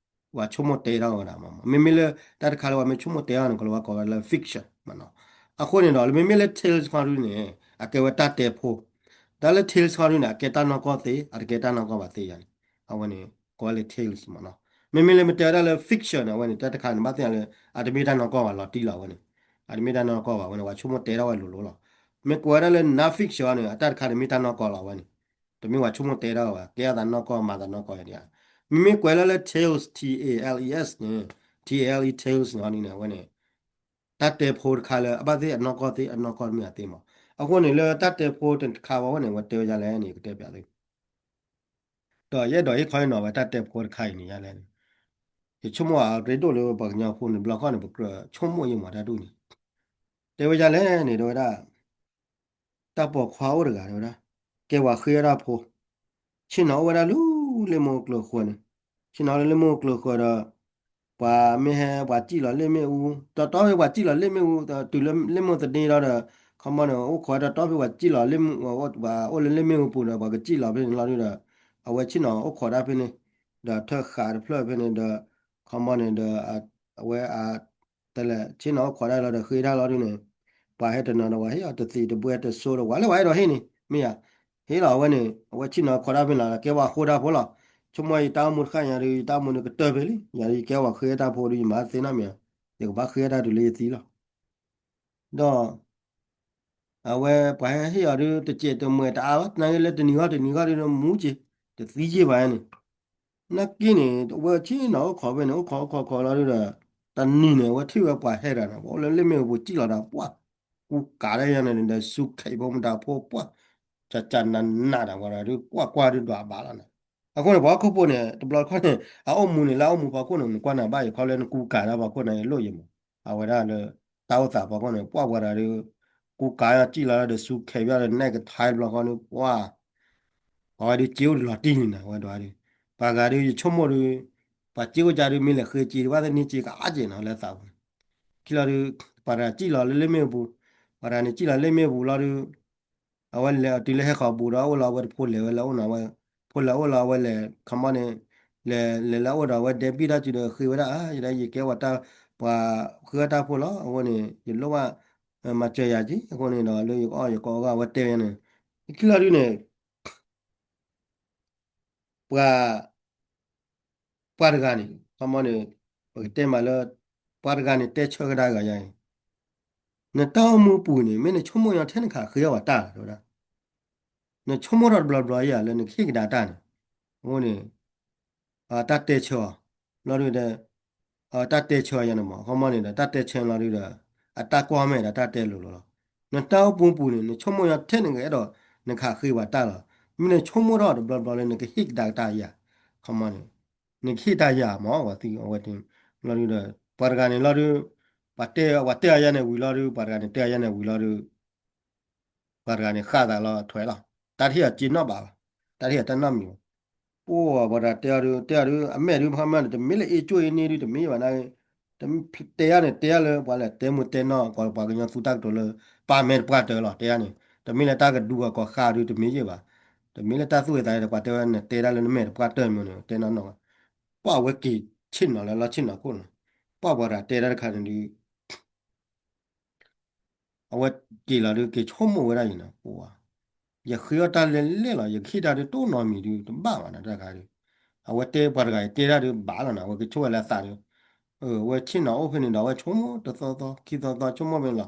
ပှၤဆိကမိၣ်တဲထီၣ်ဝဲဒၣ်မ့ၢ်. မ့မ့ၢ်လၢတၢ်တခါလၢပှၤမ့ၢ်ဆိကမိၣ်တဲထီၣ်န့ၣ် ကိးလီၤဝါကိးဝဲလၢ fiction မ့ၢ်နီၤ. အဃိန့ၣ်ဒီး မ့မ့ၢ်လၢ tales ခီဒုန့ၣ် အကဲဝဲတၢ်တဲဖိ. တၢ်လၢ tales ခီဒုန့ၣ် အကဲတၢ်နီၢ်ကီၢ်သ့ အတကဲတၢ်နီၢ်ကီၢ်ဘၣ်သ့ယၤန့ၣ် အဝဲန့ၣ် ကိးဝဲလၢ tales မ့ၢ်နီၤ. မ့မ့ၢ်လၢမ့ၢ်တဲဝဲဒၣ်လၢ fiction န့ၣ် အဝဲန့ၣ် တၢ်တခါန့ၣ် ဘၣ်သ့ၣ်ညါလၢ အတမ့ၢ်တၢ်နီၢ်ကီၢ်ဘၣ် လီၤတံၢ်လီၤဝဲန့ၣ်. အတမ့ၢ်တၢ်နီၢ်ကီၢ်ဘၣ်ဝဲန့ၣ် ပှၤဆိကမိၣ်တဲထီၣ်ဝဲလိၤလိၤလီၤ. မ့ၢ်ကွဲးဝဲဒၣ်လၢ non-fiction န့ၣ် အတၢ်တခါန့ၣ်မ့ၢ်တၢ်နီၢ်ကီၢ်လီၤဝဲန့ၣ်. တမ့ၢ်ပှၤဆိကမိၣ်တဲထီၣ်ဘၣ် ကဲထီၣ်သးနီၢ်ကီၢ် မၤသးနီၢ်ကီၢ်ယၤဒံးဧါ. မ့မ့ၢ်ကွဲးလၢလၢ tales, T A L E S န့ၣ် T A L E tales န့ၣ် အဝဲန့ၣ် တၢ်တဲဖိတခါလၢ အဘၣ်သ့ၣ်အနီၢ်ကီၢ်သ့ အနီၢ်ကီၢ်တမ့ၢ်အသ့မ့ၢ်. အဃိန့ၣ်လၢတၢ်တဲဖိတခါဝဲန့ၣ် အဝဲတဲဝဲဒ်လဲၣ်န့ၣ် ယကတဲပျးသု ဒီးယအဲၣ်ဒိးဟ့ၣ်ခီဟ့ၣ်နီၤဝဲတၢ်တဲဖိတခါအံၤန့ၣ်ယၤလဲၣ်န့ၣ်, ယဆိကမိၣ်အရ့ဒိၣ်လၢပှၤကညီဖိန့ၣ် တဘျီခီၣ်န့ၣ် ပကြၢးဆိကမိၣ်ယံာ်မးတၢ်ဒ်န့ၣ်, တဲဝဲယၤလဲၣ်န့ၣ် တဲဝဲဒၣ် တၢ်ပိာ်ခွါအိၣ်တဂၤတဲဝဲဒၣ်, ကဲဝဲဃ့ဝဲဒၣ်ဖိ, ဆ့ၣ်နီၤအိၣ်ဝဲဒၣ်လၢလ့ၣ်မိၢ်ကျၢၤဃၢၤန့ၣ်, ဆ့ၣ်နီၤလၢလ့ၣ်မိၢ်ကျၢၤဃၢၤဒီး ပှၤမ့ၢ်ဟဲပှၤစံၣ်လီၤလ့ၣ်မ့ၣ်အူ, တီတီဖဲပှၤစံၣ်လီၤလ့ၣ်မ့ၣ်အူ တုၤလၢလ့ၣ်မိၢ်သန့ဒီး ခီမီန့ၣ် အိၣ်ခိးဝဲတီတီဖဲပှၤစံၣ်လီၤလ့ၣ်, ပှၤအိၣ်လၢလ့ၣ်မ့ၣ်အူပူၤဒီး ပှၤကစံၣ်လီၤဖဲန့ၣ်လီၤဒုဒီး အဝဲဆ့ၣ်နီၤအိၣ်ခိးတၢ်ဖဲန့ၣ်, ဒီးထၢၣ်ဃာ်တဖျၢၣ်ဖဲန့ၣ်ဒီး ခီမီန့ၣ်ဒီး အဝဲ တလဲၤဆ့ၣ်နီၤအိၣ်ခိးတၢ်လီၤဒီးဃ့တၢ်လီၤဒုန့ၣ်, ပှၤဟဲတနီၤဒီး ပှၤဟ့ၣ်အီၤတသံးတဘှဲတစိၤဒီး ပှၤလၢပှၤအဲၣ်ဒိးဟ့ၣ်န့ၣ် မ့ၢ်ယၤ, ဟ့ၣ်လီၤအဝဲန့ၣ် အဝဲဆ့ၣ်နီၤအိၣ်ခိးတၢ်ဖဲန့ၣ်လီၤ ကဲပှၤဃိတၢ်ဖိလီၤ. ဆိကမိၣ်ယတၢ်အိၣ်မူတဃၣ်ညါဒီး ယတၢ်အိၣ်မူန့ၣ်ကတၢၢ်ဖဲလံ, ယၤဒီးယကဲပှၤဃ့တၢ်ဖိဒီး ယမၤသ့နီတမံၤ, ယကဘၣ်ဃ့တၢ်တုၤလၢယသံလီၤ. ဒီး အဝဲပှၤဟဲဟ့ၣ်အီၤဒု တစဲးတမှဲးတအါဘၣ်, နာ်က့လၢတနံၤဂီၢ်တနံၤဂီၢ်ဒု မူက့ၤ တသံယ့ၢ်ဘၣ်န့ၣ်, နာ်က့န့ၣ် အဝဲဆ့ၣ်နီၤအိၣ်ခိးဖဲန့ၣ် အိၣ်ခိးအိၣ်ခိးခိးလီၤဒုဒီး တနံၤန့ၣ် အဝဲထံၣ်ဝဲပှၤဟဲတဂၤန့ၣ် ပှၤအိၣ်လၢလ့ၣ်မ့ၣ်အူပူၤစံၣ်လီၤဒီး ပှၤ ကူကၤတၢ်ယါန့ၣ်ဒီး စူၤခဲးဖိမတၤဖိ ပှၤ ကကနနးဒီးဝဲဒၣ်ဒု ကွၢ်ကွၢ်ဒုဒွးဘၣ်လီၤန့ၣ်. အဃိန့ၣ် ပှၤဟီၣ်ခိၣ်ဖိန့ၣ် တဘျီတခီၣ်န့ၣ် အအိၣ်မူန့ၣ် လၢအအိၣ်မူဖီခိၣ်န့ၣ် နကွၢ်နၤဘၣ်ယခီလၢ နကူကၤတၢ်ဖီခိၣ်န့ၣ် လိၣ်ယံၤမး, အဝဲဒၣ်လၢ တၢ်အိၣ်သးဖီခိၣ်န့ၣ် ပှၤဝဲဒၣ်ဒု ကူကၤယါစံၣ်လီၤဒီး စူၤခဲးယါဒီး နဲၣ်ကထါတဘျီဃီန့ၣ် ပှၤ အဝဲဒုစ့အိၣ်တလီၤတံၢ်န့ၣ် အဝဲဒၣ်ဒု ပှၤဂၤဒု ယဆိကမိၣ်ဒု ပှၤစ့အိၣ်ကါဒု မ့ၢ်လဲၤဃ့စ့ဒု ဘၣ်သ့ၣ်န့ၣ်စ့ကအါက့ၤနီၤ လၢသးပူၤန့ၣ်, ခံလီၤဒု ပှၤတဂၤစံၣ်လီၤလၢလ့ၣ်မ့ၣ်အူပူၤ, ပှၤတဂၤန့ၣ်စံၣ်လီၤလ့ၣ်မ့ၣ်အူပူၤလီၤဒု အဝဲလဲၤတုၤလၢဟဲခီပူၤဒီး အိၣ်လီၤအဝဲတဖိလဲၤဝဲလၢအိၣ်နီၤဝဲ, ဖိလဲၤအိၣ်လီၤအဝဲလဲၤ ခီမီန့ၣ် လဲၤလဲၤလၢအိၣ်ဒီးအဝဲဒဲဘံၣ်တၢ်စုဒီးဃ့ဝဲဒၣ် ယဒၣ်ယကဲဝဲတၢ် ပှၤဃ့ဝဲတၢ်ဖိလီၤ. အဃိန့ၣ် ယလိၣ်ဘၣ် မၤစၢၤယၤက့ၤ အဃိန့ၣ်ဒီး လၢယကအီၣ်ယကအီၣ်ဂၤ အဝဲတဲဝဲန့ၣ် ခံလီၤဒုန့ၣ် ပှၤ ပှၤတဂၤန့ၣ် ခီမီန့ၣ် ပကတဲမးလၢ ပှၤတဂၤန့ၣ် တဲဆၢကဒါဂၤယါအံၤ, နတၢ်အိၣ်မူပူၤန့ၣ် မ့ၢ်နဆိကမိၣ်ညီထဲနခးဃ့အီၤဘၣ်တၢ်လီၤ တဲဝဲဒၣ်, နဆိကမိၣ်ထီၣ်တဘျီဘျီယါလၢနကဟ့ၣ်ကဒါတၢ်န့ၣ်, အဃိန့ၣ် တၢ်တဲဆၢအီၤ လီၤဒုဒီး တၢ်တဲဆၢအီၤယါန့ၣ်မး ခီမီန့ၣ်ဒီး တၢ်တဲဆၢလီၤဒုဒီး အတၢ်ကွၢ်မဲာ်ဒီးတၢ်တဲလိၤလိၤလီၤ. နတၢ်အိၣ်မူပူၤန့ၣ် နဆိကမိၣ်ညီထဲနကအဲၣ်ဒိး နခးဃ့ဘၣ်တၢ်လီၤ. မ့ၢ်နဆိကမိၣ်ထီၣ်တဘျီဘျီလၢနကဟ့ၣ်ကဒါကတၢ်ယါ ခီမီန့ၣ် နကဟ့ၣ်တၢ်ယါမး ဝဲသ့ၣ်အဝဲသ့ၣ် လီၤဒုဒီး ပှၤတဂၤန့ၣ်လီၤဒု ပှၤတဲ ပှၤတဲအီၤယါန့ၣ်ဝံၤလီၤဒု ပှၤတဂၤန့ၣ်တဲအီၤယါန့ၣ်ဝံၤလီၤဒု ပှၤတဂၤန့ၣ်ဃၣ်သးလီၤထွဲလီၤ, တၢ်တဟ့ၣ်အီၤစ့နီၣ်ဘးဘၣ်, တၢ်တဟ့ၣ်အီၤတၢ်နီတမံၤဘၣ်. ပှၤတဂၤတဲအီၤဒုး တဲအီၤဒုး အမဲာ်ဒုး ဖဲမ့ၢ်န့ၣ် တမ့ၢ်လၢအ့ၣ်ကၠိၣ်အ့ၣ်န့ၣ်ဒုး တမ့ၢ်ဘၣ်န့ၣ်, တဲယၤန့ၣ် တဲယၤလၢပှၤလဲၤတဲမူတဲနီၢ် ကိးပှၤကညီသူတၢ်ကတိၤလၢ ပၢ်မဲာ်တပှၢ်တၢၢ်လီၤ တဲယၤန့ၣ် တမ့ၢ်လၢတၢ်ကဒူအကိးဃၣ်ဒုး တမ့ၢ်ယဲၢ်ဘၣ်, တမ့ၢ်လၢတၢ်သူၣ်ဝဲသးဝဲ ပှၤတဲဝဲနတဲဒၣ်လၢနမဲာ်တပှၢ်တၢၢ်မ့ၢ်န့ၣ် တဲနီၢ်နီၢ်, ပှၤအဝဲက့ၤဆ့ၣ်နီၤလၢလီၢ်ဆ့ၣ်နီၤခိၣ်န့ၣ်, ပှၤပှၤတဂၤတဲဒၣ်တခါန့ၣ်ဒုး အဝဲက့ၤလီၤဒုး က့ၤဆိကမိၣ်ဝဲဒၣ်အံၤန့ၣ် ပှၤ ယဃ့အီၣ်တၢ်လဲၢ်လဲၢ်လီၤ ယကဟ့ၣ်တၢ်ဒုးတအိၣ်နီတမံၤဒုး တဘၣ်ဘၣ်န့ၣ် တၢ်တခါဒုး, အဝဲတဲပှၤတဂၤအံၤတဲဒၣ်ဒုးဘၣ်လီၤန့ၣ် အဝဲကဆိၣ်ဝဲလၢအသးဒုး, အဝဲဆ့ၣ်နီၤအိၣ်ဖဲန့ၣ်ဒီး အဝဲဆိကမိၣ်တသီသီခံသီသီဆိကမိၣ်ဖဲန့ၣ်လီၤ,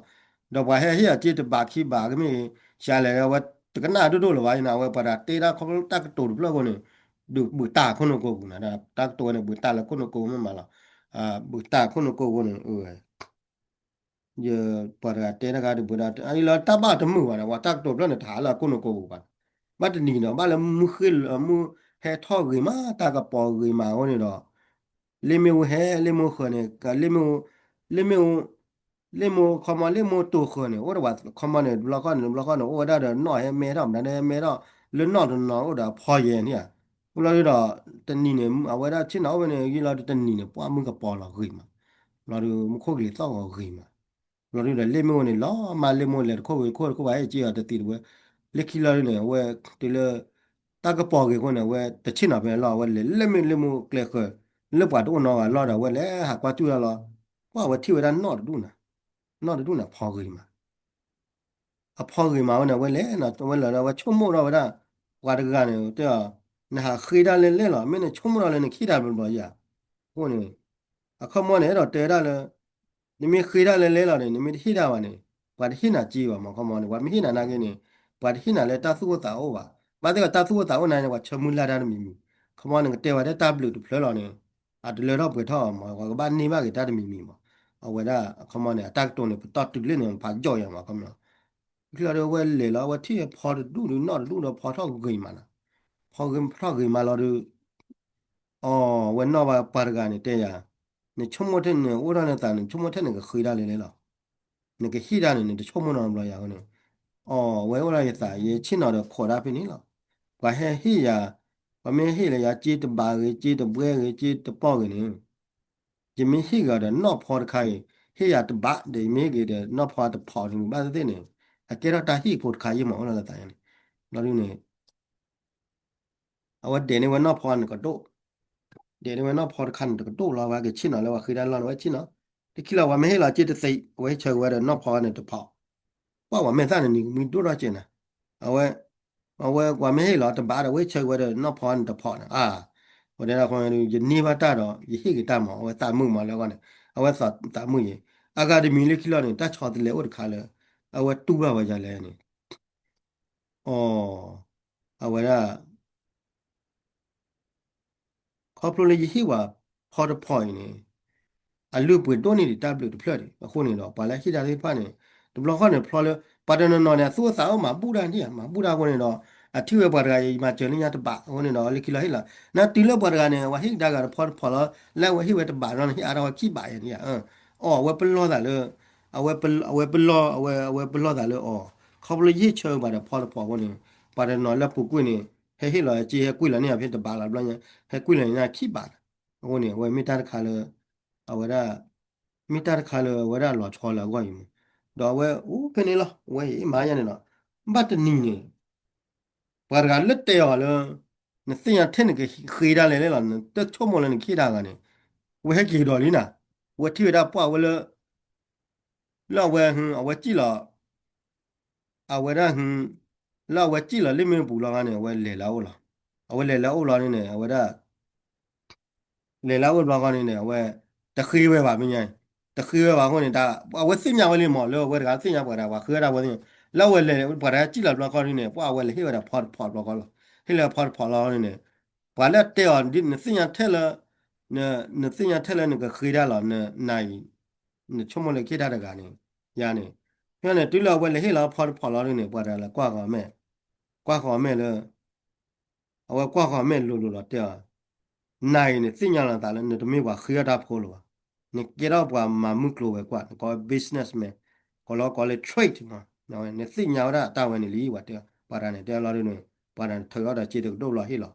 ဒီးပှၤဟဲဟ့ၣ်အီၤစ့တဘးခံဘးကမ့ၢ်ဂ့ၤ စှၤလဲၣ် အဝဲတကနၣ်ဒိၣ်ဒိၣ်လၢၤဘၣ်အံၤန့ၣ် အဝဲပှၤတဂၤတဲဒၣ်ခီဖျိတၢ်ကတိၤတဖျၢၣ်အဃိန့ၣ်, ဒုးဘုးတၢ်ခိၣ်နူာ်ကိးပူၤန့ၣ် တၢ်ကတိၤဝဲန့ၣ် ဘုးတၢ်လၢခိၣ်နူာ်ကိးပူၤမ့ၢ်မးလီၤ, ဘုးတၢ်ခိၣ်နူာ်ကိးပူၤန့ၣ် ယပှၤတဂၤတဲတဂၤဒုး ဘၣ်ဒီး အလီၤတၢ်ဘၣ်တမုာ်ဘၣ်န့ၣ် ပှၤတၢ်ကတိၤဖျၢၣ်န့ၣ် တဟးလၢအခိၣ်နူာ်ကိးပူၤဘၣ်, ဘၣ်တနံၤဒီး ဘၣ်လၢမုၢ်ဃ့ၢ်လၢမုၢ်ဟဲထီၣ်ဂ့ၤမး တၢ်ကပီၤဂ့ၤမးအဃိန့ၣ်ဒီး လ့ၣ်မ့ၣ်အူဟဲ လ့ၣ်မ့ၣ်အူဃၢၤန့ၣ် လ့ၣ်မ့ၣ်အူ လ့ၣ်မ့ၣ်အူ လ့ၣ်မ့ၣ်အူခီမီ လ့ၣ်မ့ၣ်အူတိၤဃၢၤန့ၣ် အိၣ်ဒီးပှၤခီမီန့ၣ် တဘျီဃီန့ၣ် တဘျီဃီန့ၣ် အိၣ်ဝဲဒၣ်ဒီးနီၣ်ဟဲမဲထီၣ် မတၤဒၣ်ဟဲမဲထီၣ် လၢနီၣ်တနီၤအိၣ်ဒီးအဖီယဲၢ်န့ၣ်ဧါ, ဘျီဒုးဒီး တနံၤန့ၣ် အဝဲဒၣ်ဆ့ၣ်နီၤအိၣ်ဖဲန့ၣ် ယံာ်လီၤဒုးတနံၤန့ၣ် ပှၢ်မုၢ်ကပီၤလီၤဂ့ၤမး, ဘျီဒုး မူခိၣ်ကလံၤသီၣ်ဂီၤဂ့ၤမး, ဘျီဒုးဒီးလ့ၣ်မ့ၣ်အူန့ၣ် လီၤမၢ်လ့ၣ်မ့ၣ်အူလဲၤတခိၣ်ဝံၤတခိၣ်တခိၣ် ပှၤဟဲက့ၤအီၤတသံတဝဲ, လၢခံလီၤဒုးန့ၣ် အဝဲတုၤလၢ တၢ်ကပီၤဂ့ၤအဃိန့ၣ် အဝဲတဆ့ၣ်နီၤဖဲန့ၣ်လီၤ အဝဲလဲၤလၢမ့ၣ်လ့ၣ်မ့ၣ်အူကျဲဃၢၤ လၢပှၤတအိၣ်နီတဂၤလီၢ်ဒီး အဝဲလဲၤဟးကွၢ်စူၣ်တၢ်လီၤ, ပှၢ်အဝဲထံၣ်ဝဲဒၣ်နီၣ်တဒူၣ်န့ၣ်, နီၣ်တဒူၣ်န့ၣ် အဖီဂ့ၤမး အဖီဂ့ၤမးဝဲန့ၣ် အဝဲလဲၤနီၤ အဝဲလီၤဒီး အဝဲဆိကမိၣ်ထီၣ်ဝဲဒၣ် ပှၤတဂၤန့ၣ် တဲအီၤ နဟးဃ့တၢ်လဲၢ်လဲၢ်လီၤ မ့ၢ်နဆိကမိၣ်ထီၣ်လၢနကဟ့ၣ်တၢ်ဘျီဘျီယၤ, အဃိန့ၣ် အခီမီန့ၣ် အဲၣ်ဒိးတဲဝဲဒၣ်လၢ နမ့ၢ်ဃ့တၢ်လဲၢ်လဲၢ်လီၤန့ၣ် နမ့ၢ်တဟ့ၣ်တၢ်ဘၣ်န့ၣ် ပှၤတဟ့ၣ်နၤစ့ဘၣ်မး အခီမီန့ၣ် ပှၤမ့ၢ်ဟ့ၣ်နၤနာ်က့န့ၣ် ပှၤတဟ့ၣ်နၤလၢတၢ်သူၣ်အိၣ်သးအိၣ်ဘၣ်, ဘၣ်သ့ၣ်ဒီးတၢ်သူၣ်အိၣ်သးအိၣ်နၤန့ၣ် ပှၤဆၢမုၢ်လၢ်တၢ်တမံၤမံၤ, အခီမီနကတဲဝဲဒၣ်တၢ်ဘျုးတဖျၢၣ်လီၤန့ၣ် အတလၢထီၣ်ပှဲၤထီၣ်မး ပှၤကဘၣ်န့ၢ်ဘၣ်က့ၤတၢ်တမံၤမံၤမး, အဝဲဒၣ်အခီမီန့ၣ် အတၢ်ကတိၤန့ၣ် ပတီၢ်တုၤလၢန့ၣ် ဖးယိာ်ယၤမး အခီမီ လီၤဒုးအဝဲလဲၤလီၤ အဝဲထံၣ်ဖီတဒူၣ်ဒုး နီၣ်တဒူၣ်ဒီးဖီထီၣ်ဂ့ၤမးနီၤ, ဖီဂ့ၤထီၣ်ဂ့ၤမးလီၤဒုး, အီ ဝဲနီၣ်ဘၣ်ပှၤတဂၤန့ၣ်တဲယၤ, နဆိကမိၣ်ထဲန့ၣ် အိၣ်ထီၣ်နသးန့ၣ် ဆိကမိၣ်ထဲနကဃ့တၢ်လဲၢ်လဲၢ်လီၤ, နကဟ့ၣ်တၢ်န့ၣ် နတဆိကမိၣ်နီတဘျီယၤအဃိန့ၣ်, အီ ဝဲအိၣ်ဒီးယသး ယဆ့ၣ်နီၤဒီးခိးတၢ်ဖဲန့ၣ်လီၤ, ပှၤဟဲဟ့ၣ်ယၤ, ပှၤမ့ၢ်ဟ့ၣ်လၢယၤ စ့တဘးဂ့ၤ စ့တဘှဲဂ့ၤ စ့တပီၢ်ဂ့ၤန့ၣ် ယမ့ၢ်ဟ့ၣ်က့ၤအီၤဒီးနီၢ်ဖီတခါအံၤ ဟ့ၣ်ယၤတဘးဒီး ယမ့ၢ်ဟ့ၣ်က့ၤဒီးနီၢ်ဖီတဖီန့ၣ် ဘၣ်သ့ၣ်သ့ၣ်န့ၣ် အကဲထီၣ်တၢ်ဟ့ၣ်ဖိတခါယံၢ်မး အိၣ်လၢသးယၤန့ၣ်, ဘျီဒုးန့ၣ် အဝဲဒဲးန့ၢ်ဝဲနီၢ်ဖီန့ၣ်ကဒိၣ်, ဒဲးန့ၢ်ဝဲနီၢ်ဖီတခါန့ၣ်တကဒိၣ်လီၤ ဝဲကဆ့ၣ်နီၤလၢပှၤဃ့တၢ်လီၢ်န့ၣ် ဝဲဆ့ၣ်နီၤ, တခံလီၤ ပှၤမ့ၢ်ဟ့ၣ်လီၤစ့တသ့ အဝဲဟ့ၣ်ဆၢက့ၤဝဲဒီးနီၢ်ဖီန့ၣ်တဖီ, ပှၤမ့ၢ်သၣ်န့ၣ်နံၤကမှံဒိၣ်ထီၣ်ကဲးနၤ, အဝဲ အဝဲပှၤမ့ၢ်ဟ့ၣ်လီၤတဘးဒီး အဝဲဟ့ၣ်ဆၢက့ၤဝဲဒီးနီၢ်ဖီန့ၣ်တဖီန့ၣ် အါ, ဝဲဒၣ်အဃိ ယန့ၢ်ဘၣ်တၢ်ဒီး ယဟ့ၣ်က့ၤတၢ်မး အဝဲသးမုာ်မးလၢအဂီၢ်န့ၣ် အဝဲသးမုာ်ယဲ, အဂၤတမံၤလၢခံလီၤန့ၣ် တၢ်ဆီတလဲအိၣ်တခါလၢ အဝဲတူၢ်ဘၣ်ဝဲဒ်လဲၣ်န့ၣ်, အီ အဝဲဒၣ် ခီဖျိလၢယဟ့ၣ်ဝဲဖီတဖီအံၤန့ၣ် အလုၢ်အပှ့ၤဒိၣ်န့ၢ်ဒံးတၢ်ဘျုးတဖျၢၣ်ဒံး အဃိန့ၣ်ဒီး ပှၤလၢဟ့ၣ်တၢ်သ့ၣ်တဖၣ်န့ၣ် တဘျီဃီန့ၣ် ဖျီလၢ ပှၤတနီၤနီၤန့ၣ် အသူၣ်အိၣ်သးအိၣ်မၤဘူၣ်တၢ်န့ၣ် မၤဘူၣ်တၢ်အဃိန့ၣ်ဒီး အထံၣ်ဝဲပှၤတဂၤအံၤ မၤစၢၤလၢညါတဘး အဃိန့ၣ်ဒီး လၢခံလီၤဟ့ၣ်လီၤ နတုၤလၢပှၤတဂၤန့ၣ် ပှၤဟ့ၣ်ကဒါဂၤတဖီတဖီလီၤ လၢအဝဲဟ့ၣ်ဝဲတဘးနီၤန့ၣ် ဟ့ၣ်အါထီၣ်ဝဲခံဘးယဲန့ၣ်ဧါ အီ အဝဲပလီၢ်သးလၢ အဝဲပလီၢ် အဝဲ အဝဲပလီၢ်သးလၢအီၤ ခီဖျိယဟ့ၣ်ဆၢဘၣ်ဒီးဖီတဖီအဃိန့ၣ် ပှၤတနီၤလၢပူၤကွံာ်န့ၣ် ဟဲဟ့ၣ်လီၤစ့ ဟဲကွံာ်လီၤန့ၢ်အဖဲတဘးလီၤဘျီညါ ဟဲကွံာ်လီၤန့ၢ်ခံဘးလီၤ အဃိန့ၣ် အဝဲမ့ၢ်တၢ်တခါလၢ အဝဲဒၣ် မ့ၢ်တၢ်တခါလၢအဝဲဒၣ်လီၤဆီလၢအဂီၢ်အံၤမး ဒီးအဝဲအိၣ်ဖဲန့ၣ်လီၤ အဝဲအံၤမၤညါန့ၣ်လီၤ ဘၣ်တနံၤန့ၣ် ပှၤတဂၤလၢတဲအီၤလၢ နသ့ၣ်ညါထဲနကဃ့တၢ်လဲၢ်လဲၢ်လီၤ နတဆိကမိၣ်လၢနကဟ့ၣ်တၢ်ဂၤန့ၣ် ဝဲဟဲက့ၤကဒီးလံနၤ ဝဲထံၣ်ဝဲဒၣ်ပှၢ်ဝဲလၢ လၢအဝဲ အဝဲစံၣ်လီၤ အဝဲဒၣ် လၢအဝဲစံၣ်လီၤလ့ၣ်မ့ၣ်ပူၤလီၤဂၤန့ၣ် အဝဲလဲၤလၢအအိၣ်လီၤ အဝဲလဲၤလၢအအိၣ်လီၤန့ၣ် အဝဲဒၣ် လဲၤလၢအအိၣ်တဘျီဃီန့ၣ်န့ၣ် အဝဲ တဃ့ဝဲဘၣ်မ့ၢ်ညါ တဃ့ဝဲဘၣ်အဃိန့ၣ် အဝဲသ့ၣ်ညါဝဲလံမး လၢအဝဲတဂၤသ့ၣ်ညါပှၤတဂၤ ပှၤဃ့ဝဲဒၣ်ဝဲသ့ၣ်ညါ လၢအဝဲလဲၤ ပှၤတဂၤစံၣ်လီၤတဘျီဃီန့ၣ်န့ၣ် ပှၤအဝဲလဲၤဟ့ၣ်ဝဲဒၣ်ဖီတဖီတဘျီဃီလီၤ ဟ့ၣ်လီၤဖီတဖီလီၤန့ၣ်န့ၣ် ပှၤလၢအတဲအီၤ နသ့ၣ်ညါထဲလၢ နသ့ၣ်ညါထဲလၢနကဃ့တၢ်လီၤ နနၤအံၤ နဆိကမိၣ်လၢကဟ့ၣ်တၢ်တဂၤန့ၣ် ယၤန့ၣ် ဖဲန့ၣ် တုၤလၢအဝဲလဲၤဟ့ၣ်လီၤဖီတဖီလီၤန့ၣ် ပှၤတဂၤလဲၤကွၢ်ဃီၤမဲာ် ကွၢ်ဃီၤမဲာ်လၢ အဝဲကွၢ်ဃီၤမဲာ်လိၤလိၤလီၤတဲအီၤ, နၤအံၤနသ့ၣ်ညါလီၤသးလၢနတမ့ၢ်ပှၤဃ့အီၣ်တၢ်ဖိလၢၤဘၣ်, နကဲထီၣ်ပှၤမၤမုၢ်ကျိၤဝဲၤကွာ် နကိးဝဲ businessman, ကိးလီၤကိးလၢ trade မး နသ့ၣ်ညါဝဲဒၣ်တၢ်ဝဲန့ၣ်လံ ပှၤတဲ, ပှၤတဂၤန့ၣ်တဲလီၤဒုန့ၣ်, ပှၤတဂၤန့ၣ်ထုးထီၣ်ဒီးစ့တကဒိၣ်ဘျီဟ့ၣ်လီၤ,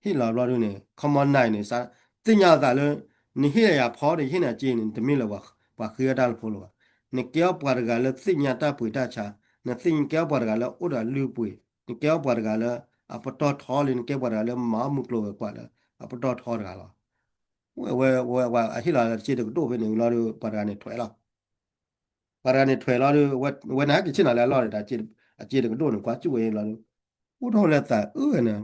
ဟ့ၣ်လီၤဘျီဒုန့ၣ် ခီမီနၤအံၤန့ၣ် သ့ၣ်ညါအသးလၢ နဟ့ၣ်လီၤယၤဖီဒီး ယဟ့ၣ်နၤစ့န့ၣ် နတမ့ၢ်လၢ ပှၤဃ့အတၢ်လၢဖိလီၤဘၣ်. နကဲထီၣ်ပှၤတဂၤလၢသ့ၣ်ညါတၢ်ပှ့ၤတၢ်ဆါ, နကဲထီၣ်ပှၤတဂၤလၢအိၣ်ဒီးလုၢ်ပှ့ၤ, နကဲထီၣ်ပှၤတဂၤလၢ အပတီၢ်ထီလံ, နကဲပှၤတဂၤလၢမၤအီၣ်မုၢ်ကျိၤဝဲၤကွာ်လၢ အပတီၢ်ထီတဂၤလီၤ. ဝဲ ဝဲ ဝဲဟ့ၣ်လီၤစ့တကဒိၣ်ဖဲန့ၣ်လီၤဒု ပှၤတဂၤန့ၣ်ထွဲလီၤ. ပှၤတဂၤန့ၣ်ထွဲလီၤဒု ဝဲန့ၣ်ဟဲက့ၤဆ့ၣ်နီၤလၢအလီၢ်န့ၣ်ဒီး အစ့တကဒိၣ်န့ၣ် ကွၢ်စူၣ်ဝဲလီၤဒု, အိၣ်ထီၣ်လၢသးအုးဝဲန့ၣ်,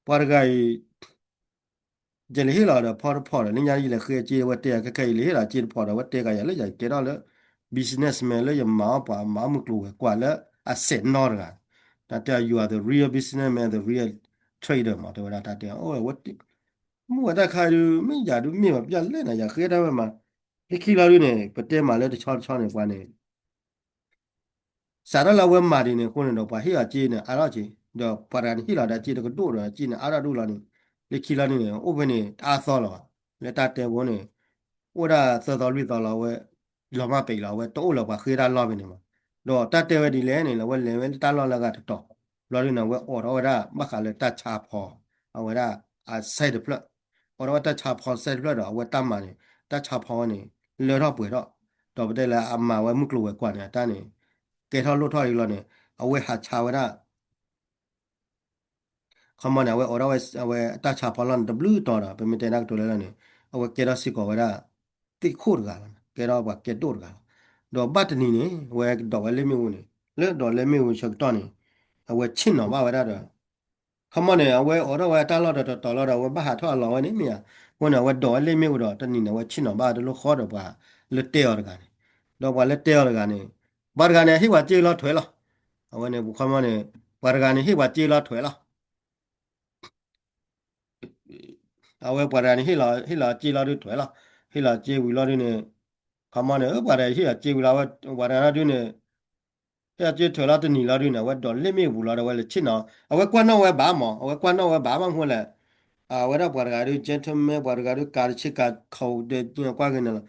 ပှၤတဂၤအံၤ ယလဲၤဟ့ၣ်လီၤဒီးဖီတဖီဒီး လၢညါယလဲၤဃ့အစ့ဝဲတဲယၤ ခဲခဲအံၤ ယလဲၤဟ့ၣ်လီၤစ့တဖီဒီး ဝဲတဲကယၤလၢယကဲထီၣ်လၢ businessman လၢယမၤအီၣ်ပှၤ မၤအီၣ်မုၢ်ကျိၤဝဲၤကွာ်လၢအစဲးနီတဂၤ, တၢ်တဲ you are the real businessman, the real trader မး တဲဝဲဒၣ်တၢ်တဲ အိၣ်ဝဲ မုၢ်ဝဲတၢ်ခါဒု မ့ၢ်ယၤဒုမ့ၢ်ဘၣ်ပျၢ်လဲၣ်နၤ ယဃ့တၢ်ဝဲမး, လၢခံလီၤဒုန့ၣ် ပတဲမးလၢတဆီတဆီန့ၣ် ပှၤန့ၣ် စးထီၣ်လၢအဝဲမၤဒ်န့ၣ်အဃိန့ၣ်ဒီး ပှၤဟ့ၣ်အီၤစ့န့ၣ် အါထီၣ်က့ၤ, ဒီးပှၤတဂၤန့ၣ်ဟ့ၣ်လီၤဒီးစ့တကဒိၣ်ဒီး စ့န့ၣ်အါထီၣ်ဒူၣ်လီၤန့ၣ်, လၢခံလီၤဒုန့ၣ် အိၣ်ဖဲန့ၣ်တအါသီလီၤဘၣ်, လၢတၢ်တဲဖိန့ၣ် အိၣ်ဒၣ်သၢသီလွံၢ်သီလီၤ အဝဲ လီၤမၢ်ပဲာ်လီၤ အဝဲတအိၣ်လၢပှၤဃ့တၢ်လီၢ်ဖဲန့ၣ်မး, ဒီးတၢ်တဲဝဲဒ်လဲၣ်န့ၣ် လၢအဝဲလဲၤဝဲလၢတၢ်လီၢ်လၢအဂၤတတီၤ, ဘျီဒုန့ၣ် အဝဲအိးထီၣ်ဝဲဒၣ် ဘၣ်ဃးလၢတၢ်ဆါဖီ အဝဲဒၣ်အစဲးတဖျၢၣ်, အိးထီၣ်ဝဲတၢ်ဆါဖီစဲးတဖျၢၣ်ဒီး အဝဲတၢ်မၤန့ၣ် တၢ်ဆါဖီဝဲန့ၣ် လၢထီၣ်ပှဲၤထီၣ်, ဒီးပတဲလၢအမၤဝဲမုၢ်ကျိၤဝဲၤကွာ်န့ၣ် အတၢ်န့ၣ် ကဲထီၣ်လိၣ်ထီၣ်အံၤလီၤန့ၣ် အဝဲဟးဆါဝဲဒၣ် ခီမီန့ၣ် အဝဲအိးထီၣ်ဝဲ အဝဲတၢ်ဆါဖီလီၢ်န့ၣ် တဘျုးတီၤဒီး ပမ့ၢ်တဲတၢ်ကတိၤလၢလီၤန့ၣ် အဝဲကဲထီၣ်စ့ၢ်ကီးဝဲဒၣ် သ့ၣ်ခိၣ်တဂၤလီၤ, ကဲထီၣ်ပှၤကဲဒိၣ်တဂၤလီၤ. ဒီးဘၣ်တနံၤန့ၣ် အဝဲကဒိးဝဲလ့ၣ်မ့ၣ်အူန့ၣ် လၢဒိးလ့ၣ်မ့ၣ်အူဆၢကတီၢ်န့ၣ် အဝဲဆ့ၣ်နီၤဘၣ်ဝဲဒၣ်ဒီး ခီမီန့ၣ် အဝဲအိးထီၣ်ဝဲတၢ်လီၢ်ဒီးတတီၤလီၤဒီး အဝဲဘၣ်ဟးထီၣ်အလီၢ်ဝဲန့ၣ်မ့ၢ်ဧါ, အဃိန့ၣ် အဝဲဒိးဝဲလ့ၣ်မ့ၣ်အူဒီး တနံၤန့ၣ် အဝဲဆ့ၣ်နီၤဘၣ်တလိၣ်ဃီဒီးပှၤလၢတဲအီၤတဂၤန့ၣ်, ဒီးပှၤလၢတဲအီၤတဂၤန့ၣ် ပှၤတဂၤန့ၣ် ဟ့ၣ်ပှၤစ့လီၤထွဲလီၤ. အဝဲန့ၣ် ပခီမီန့ၣ် ပှၤတဂၤန့ၣ် ဟ့ၣ်ပှၤစ့လီၤထွဲလီၤ. အဝဲပှၤတဂၤန့ၣ် ဟ့ၣ်လီၤ ဟ့ၣ်လီၤစ့လီၤဒုထွဲလီၤ. ဟ့ၣ်လီၤစ့ဝံၤလီၤဒုန့ၣ် ခီမီန့ၣ် ပှၤတဂၤဟ့ၣ်လီၤစ့ဝံၤလီၤ အဝဲပှၤတဂၤဒုန့ၣ် ဟ့ၣ်လီၤစ့ထွဲလီၤတနံၤလီၤဒုန့ၣ် အဝဲဒိးလ့ၣ်မ့ၣ်အူပူၤလီၤဒီး အဝဲလဲၤဆ့ၣ်နီၤ အဝဲကွၢ်နီၣ်ဝဲဘၣ်မး အဝဲကွၢ်နီၣ်ဝဲဘၣ်မးအဃိလဲၣ် အဝဲဒၣ်ပှၤတဂၤဒု gentleman ပှၤတဂၤဒု ကးတဆ့ကၤခိးဒီးကွၢ်က့ၤန့ၣ်လီၤ.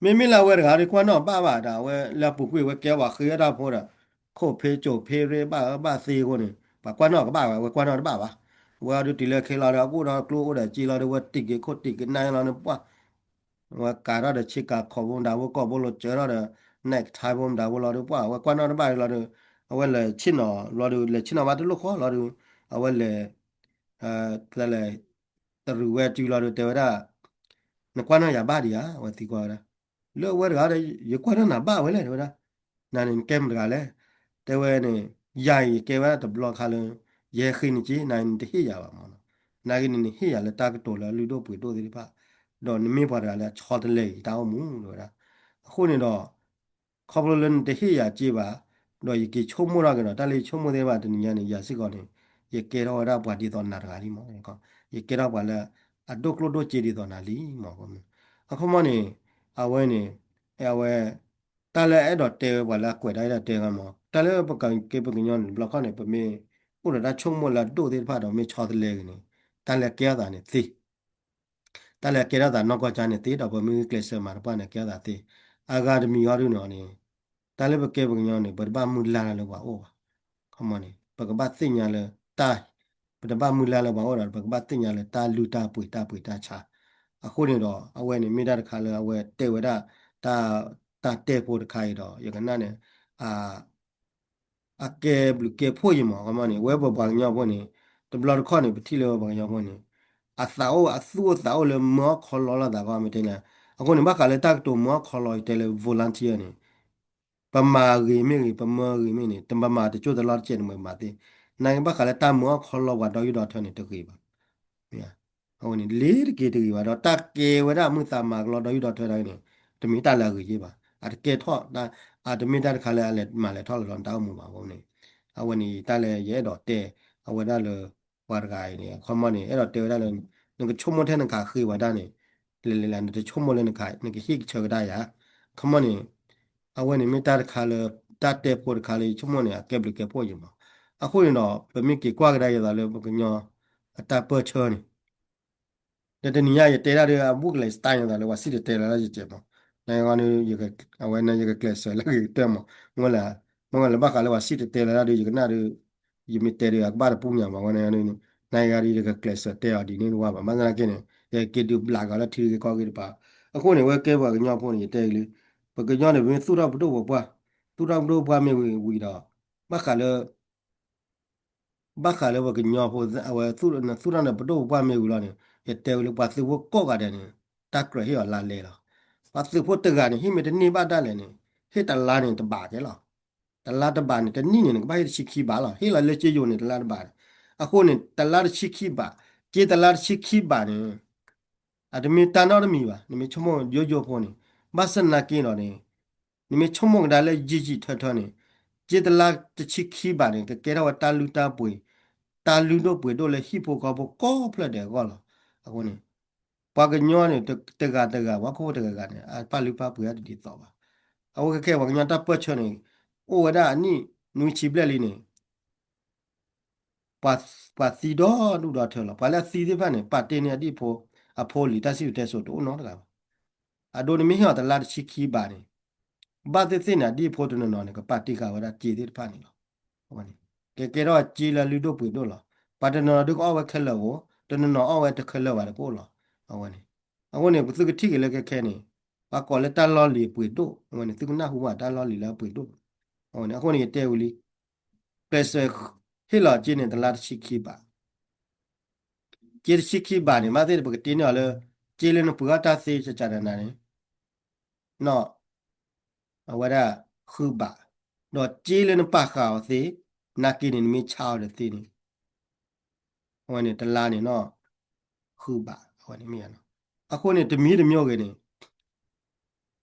မ့မ့ၢ်လၢအဝဲတဂၤဒုကွၢ်နီၣ်ဘၣ်ဘၣ်ဒီး အဝဲလၢအပူၤကွံာ်ဝဲကဲပှၤဃ့အတၢ်ဖိဒီး ခိၣ်ဖ့ကၠိၣ်ဖ့ရ့ဘၣ်အၢဘၣ်သ့အဃိန့ၣ် ပှၤကွၢ်နီၣ်ကဘၣ်ဝဲ အဝဲကွၢ်နီၣ်တဘၣ်ဘၣ်. အဝဲအီၤဒုတုၤလၢခဲလီၤဒီး အကအိၣ်ဒီးကျိအိၣ်ဒီးစ့လီၤဒီး အဝဲတံာ်က့ၤခိၣ်တံာ်က့ၤနါလီၤန့ၣ်ပှၢ် အဝဲကးထီၣ်ဒီးဆ့ကၤခိးဖိမတၤဖိ ကိာ်ဖိလိၤစၢထီၣ်ဒီး necktie ဖိမတၤဖိလီၤဒုပှၢ် အဝဲကွၢ်နီၣ်တဘၣ်လီၤဒု အဝဲလဲၤဆ့ၣ်နီၤလီၤဒု လဲၤဆ့ၣ်နီၤဘၣ်တလိၣ်ဃီလီၤဒု အဝဲလဲၤ လဲၤ တရုၤဝဲတုၤလီၤဒု တဲဝဲဒၣ် နကွၢ်နီၣ်ယၤဘၣ်ဒံးဧါ အဝဲသံကွၢ်ဝဲဒၣ် လၢအဝဲတဂၤဒီး ယကွၢ်နီၣ်နၤဘၣ်ဝဲလဲၣ် တဲဝဲဒၣ် နၤန့ၣ်နကဲမတၤတဂၤလဲၣ် တဲဝဲန့ၣ် ယၤအံၤယကဲဝဲဒၣ်တဘျီခါလၢ ယဟဲဃ့နစ့ နၤအံၤနတဟ့ၣ်ယၤဘၣ်မးနီၤ နာ်က့န့ၣ် နဟ့ၣ်ယၤလၢတၢ်ကတိၤလၢအလုၢ်ဒိၣ်ပှ့ၤဒိၣ်သ့ၣ်တဖၣ် ဒီးနမ့ၢ်ပှၤတဂၤလၢအဆီတလဲအံၤတၢ်အိၣ်မူ တဲဝဲဒၣ် အဃိန့ၣ်ဒီး ခီဖျိလၢနတဟ့ၣ်ယၤစ့ဘၣ် ဒီးယက့ၤဆိကမိၣ်ထီၣ်က့ၤဒီး တၢ်လၢယဆိကမိၣ်သ့ၣ်တဖၣ်တနံၤညါန့ၣ် ယၤစ့ၢ်ကီးန့ၣ် ယကဲထီၣ်ဝဲဒၣ်ပှၤဒ်သိးနၤတဂၤလံမး ယကဲထီၣ်ပှၤလၢ အဒိၣ်ကျိၣ်ဒိၣ်စ့ဒ်သိးနၤလံမး အခီမီန့ၣ် အဝဲန့ၣ် အဝဲ တၢ်လၢအဲၣ်ဒိးတဲဝဲပှၤလၢအကွဲးတၢ်အဲၣ်ဒိးတဲဂၤမး တၢ်လၢပကက့ၤပကညီန့ၣ် တဘျီခီၣ်န့ၣ် ပမ့ၢ်အိၣ်ဒီးတၢ်ဆိကမိၣ်လၢအဒိၣ်သ့ၣ်တဖၣ်ဒီးမ့ၢ်ဆီတလဲဂ့ၤန့ၣ် တၢ်လၢကဲထီၣ်သးန့ၣ်သ့ တၢ်လၢကဲထီၣ်သးနီၢ်ကီၢ်ကါန့ၣ်သ့ ဒီးပမ့ၢ်ကျဲးစၢးမၤတပှၢ်န့ၣ် ကဲထီၣ်သးသ့ အဂၤတမံၤအီၤဒုန့ၣ်န့ၣ် တၢ်လၢပကဲပကညီန့ၣ် ပတဘၣ်မုၢ်လၢ်လၢပှၤအိၣ်ဘၣ် ခီမီန့ၣ် ပကဘၣ်သ့ၣ်ညါလၢတၢ် ပတဘၣ်မုၢ်လၢ်လၢပှၤအိၣ်ဒီး ပကဘၣ်သ့ၣ်ညါလၢတၢ်လုၢ်တၢ်ပှ့ၤတၢ်ပှ့ၤတၢ်ဆါ အဃိန့ၣ်ဒီး အဝဲန့ၣ်မ့ၢ်တၢ်တခါလၢအဝဲတဲဝဲဒၣ် တၢ် တၢ်တဲဖိတခါအံၤဒီး ယကနၣ်န့ၣ် အကဲဘျုးကဲဖှိၣ်ယံၤမး ခီမီန့ၣ် ဝဲပပှၤကညီဖိန့ၣ် တဘျီတခီၣ်န့ၣ် ပထံၣ်လၢပပှၤကညီဖိန့ၣ် အသးအိၣ်အသူၣ်အိၣ်သးအိၣ်လၢမၢအီၣ်ခီလီလိာ်သးကီမ့ၢ်တဲလဲၣ် အဃိန့ၣ် ဘၣ်ဃးလၢတၢ်ကတိၤမၢအီၣ်ခီလီအံၤတဲလၢ volunteer န့ၣ် ပမၤဂ့ၤမ့ၢ်ဂ့ၤ ပမၢဂ့ၤမ့ၢ်န့ၣ် တမၤမၤတကၠိၢ်တလီၢ်တကဲးန့ၣ်မ့ၢ်မၤသ့ နာ်က့ဘၣ်ဃးလၢတၢ်မၢအီၣ်ခီလီပှၤဒီယူဒိးထွဲန့ၣ်တဂ့ၤဘၣ် အဝဲန့ၣ် လ့ၤတက့ၤတဂ့ၤဘၣ် ဒီးတၢ်ကဲဝဲဒၣ်မုာ်သးမၤကလီဒီယူဒိးထွဲဒၣ်န့ၣ် တမ့ၢ်တၢ်လၢအဂ့ၤက့ဘၣ် အတကဲထီၣ် အတမ့ၢ်တၢ်တခါလၢအလဲၤမၤလဲၤထီၣ်လၢၤထီၣ်တၢ်အိၣ်မူဘၣ်အဃိန့ၣ် အဝဲန့ၣ်တၢ်လၢယအဲၣ်ဒိးတဲ အဝဲဒၣ်လၢ ပှၤတဂၤအံၤန့ၣ် အခီမီန့ၣ် အဲၣ်ဒိးတဲဝဲဒၣ်လၢ နကဆိကမိၣ်ထဲနခးဃ့ဝဲဒၣ်န့ၣ် လဲၤလဲၤလၢ နတဆိကမိၣ်လၢနခး နကဟ့ၣ်ကဆၢကဒါယၤ အခီမီန့ၣ် အဝဲန့ၣ်မ့ၢ်တၢ်တခါလၢ တၢ်တဲဖိတခါလၢယဆိကမိၣ်န့ၣ် အကဲဘျုးကဲဖှိၣ်ယံၤမး အဃိန့ၣ်ဒီး ပမ့ၢ်က့ၤကွၢ်ကဒါယသးလၢပကညီ အတၢ်ပၢၢ်ဆၢန့ၣ် ဒီးတနံၤညါယတဲဒၣ်ဒီး အဘူးကလဲၤစတၢ်ညါသးလၢပှၤစံၣ်တဲၤတဲလီၤလၢယစဲးမး နဂီၢ်န့ၣ် အဝဲန့ၣ်ယကကျဲးစၢးလၢဂ့ၤကတၢၢ်မး မ့ၢ်လၢ မ့ၢ်ဝဲလၢဘၣ်ဃးလၢပှၤစံၣ်တဲၤတဲလီၤတၢ်ဒီး ယကနၣ်ဒီး ယမ့ၢ်တဲဒီး အကဘၣ်တပူၤညါဘၣ်ဝဲန့ၣ် နဂၤဒီးယကကျဲးစၢးတဲအီၤဒ်န့ၣ်တဝါဘၣ် ဘၣ်ဆၣ်သနာ်က့န့ၣ် ယက့ၤဒုးဘျးက့ၤအီၤလၢထံဂ့ၢ်ကီၢ်ဂ့ၢ်တပၤ အဃိန့ၣ် အဝဲကဲပှၤကညီဖိန့ၣ် ယတဲက့ၤလံ ပကညီန့ၣ် ပမ့ၢ်သူၣ်ထီၣ်ပဒိၣ်ပပှၢ် သူၣ်ထီၣ်ပဒိၣ်ပပှၢ်မ့ၢ်ဝံၤဒီး ဘၣ်ဃးလၢ ဘၣ်ဃးလၢပှၤကညီဖိ အဝဲသူၣ်ထီၣ်န့ၣ်ပဒိၣ်ပပှၢ်မ့ၢ်ဝံၤလီၤန့ၣ် ယတဲဝံၤလၢပှၤသုးဖိကိးဂၤဒဲးန့ၣ် တၢ်ကြၢးဟ့ၣ်အီၤလါလဲလီၤ. ပှၤသုးဖိတဂၤန့ၣ် ဟ့ၣ်မ့ၢ်တန့ၢ်ဘၣ်ဒၣ်လဲာ်န့ၣ် ဟ့ၣ်တလါန့ၣ်တဘးကဲလီၤ. တလါတဘးန့ၣ် တနံၣ်န့ၣ် နကဘၣ်ဟ့ၣ်တဆံခံဘးလီၤ. ဟ့ၣ်လီၤလၢကၠ့ယိၤန့ၣ် တလါတဘးန့ၣ် အဃိန့ၣ် တလါတဆံခံဘး ကၠ့တလါတဆံခံဘးန့ၣ် အတမ့ၢ်တၢ်နီတမံၤဘၣ် နမ့ၢ်ဆိကမိၣ်ယိယိဖိန့ၣ် ဘၣ်ဆၣ်သနာ်က့ဒီးန့ၣ် နမ့ၢ်ဆိကမိၣ်ကဒါလၢယံာ်ယံာ်ထၢထၢန့ၣ် ကၠ့တလါတဆံခံဘးန့ၣ် ကကဲထီၣ်ဝဲတၢ်လုၢ်တၢ်ပှ့ၤ တၢ်လုၢ်ဒိၣ်ပှ့ၤဒိၣ်လၢဟံၣ်ဖိဃီဖိကိးဖျၢၣ်ဒဲးအဂီၢ်လီၤ. အဃိန့ၣ် ပှၤကညီန့ၣ် တဂၤတဂၤ ပှၤခိၣ်ဖိတဂၤဂၤန့ၣ် အပာ်လုၢ်ပာ်ပှ့ၤအတဒ်သိးဘၣ်. အဝဲခဲခဲပှၤကညီတၢ်ပၢၢ်ဆၢန့ၣ် အိၣ်ဝဲဒၣ်အနံၣ်နွံဆံဘျဲၣ်လံန့ၣ် ပှၤသံဒီဒူၣ်ဒီထၢလီၤ. ပှၤလၢအသံသ့ၣ်တဖၣ်န့ၣ် ပာ်တ့ၢ်န့ၢ်အဒံၣ်ဖိ အဖိလံၤတၢ်စံၣ်စိၤတဲစိၤတအိၣ်နီတဂၤဘၣ်. အဒိနမ့ၢ်ဟ့ၣ်အီၤတလါတဆံခံဘးန့ၣ် ဘၣ်သ့ၣ်သ့ၣ်န့ၣ် အဒံၣ်ဖိတနီၤနီၤန့ၣ် ကပာ်တ့ၢ်ဃာ်ဝဲဒၣ်ကၠ့သ့ၣ်တဖၣ်န့ၣ်လီၤ. အဝဲန့ၣ် ကကဲထီၣ်ကၠ့လၢအလုၢ်ဒိၣ်ပှ့ၤဒိၣ်လီၤ. ပှၤတနီၤနီၤဒုးကအီၣ်ဝဲခဲလၢာ်ဧိၤ တနီၤနီၤအီၣ်ဝဲတခဲလၢာ်ဘၣ်တကအိၣ်လီၤ. အဝဲန့ၣ် အဃိန့ၣ် ပသုကထံၣ်က့ၤလၢခဲခဲန့ၣ် ပှၤကိးလၢတၢ်လီၢ်လံၤအပှ့ၤဒိၣ် အဝဲန့ၣ် သုကနၢ်ဟူဘၣ်တၢ်လီၢ်လံၤလၢအပှ့ၤဒိၣ် အဝဲန့ၣ် အဃိန့ၣ် ယတဲဝံၤလံ ကျဲးစၢးဟ့ၣ်လီၤကၠ့န့ၣ် တလါတဆံခံဘး ကၠ့တဆံခံဘးန့ၣ် ဘၣ်သ့ၣ်ပကတ့န့ၢ်အီၤလၢ ကၠ့လၢနပှ့ၤအီၣ်တၢ်သ့ကကနၤန့ၣ် နီၣ် အဝဲဒၣ် ဃုဘး, ဒီးကၠ့လၢနပာ်ဃာ်အီၤသ့, နာ်က့န့ၣ် နမ့ၢ်ဆါအီၤဒီးသ့န့ၣ် အဝဲန့ၣ် တလါန့ၣ်နီၣ် ဃုဘး အဝဲန့ၣ်မ့ၢ်နီၣ်. အဃိန့ၣ် တမံၤတမံၤဂ့ၤန့ၣ်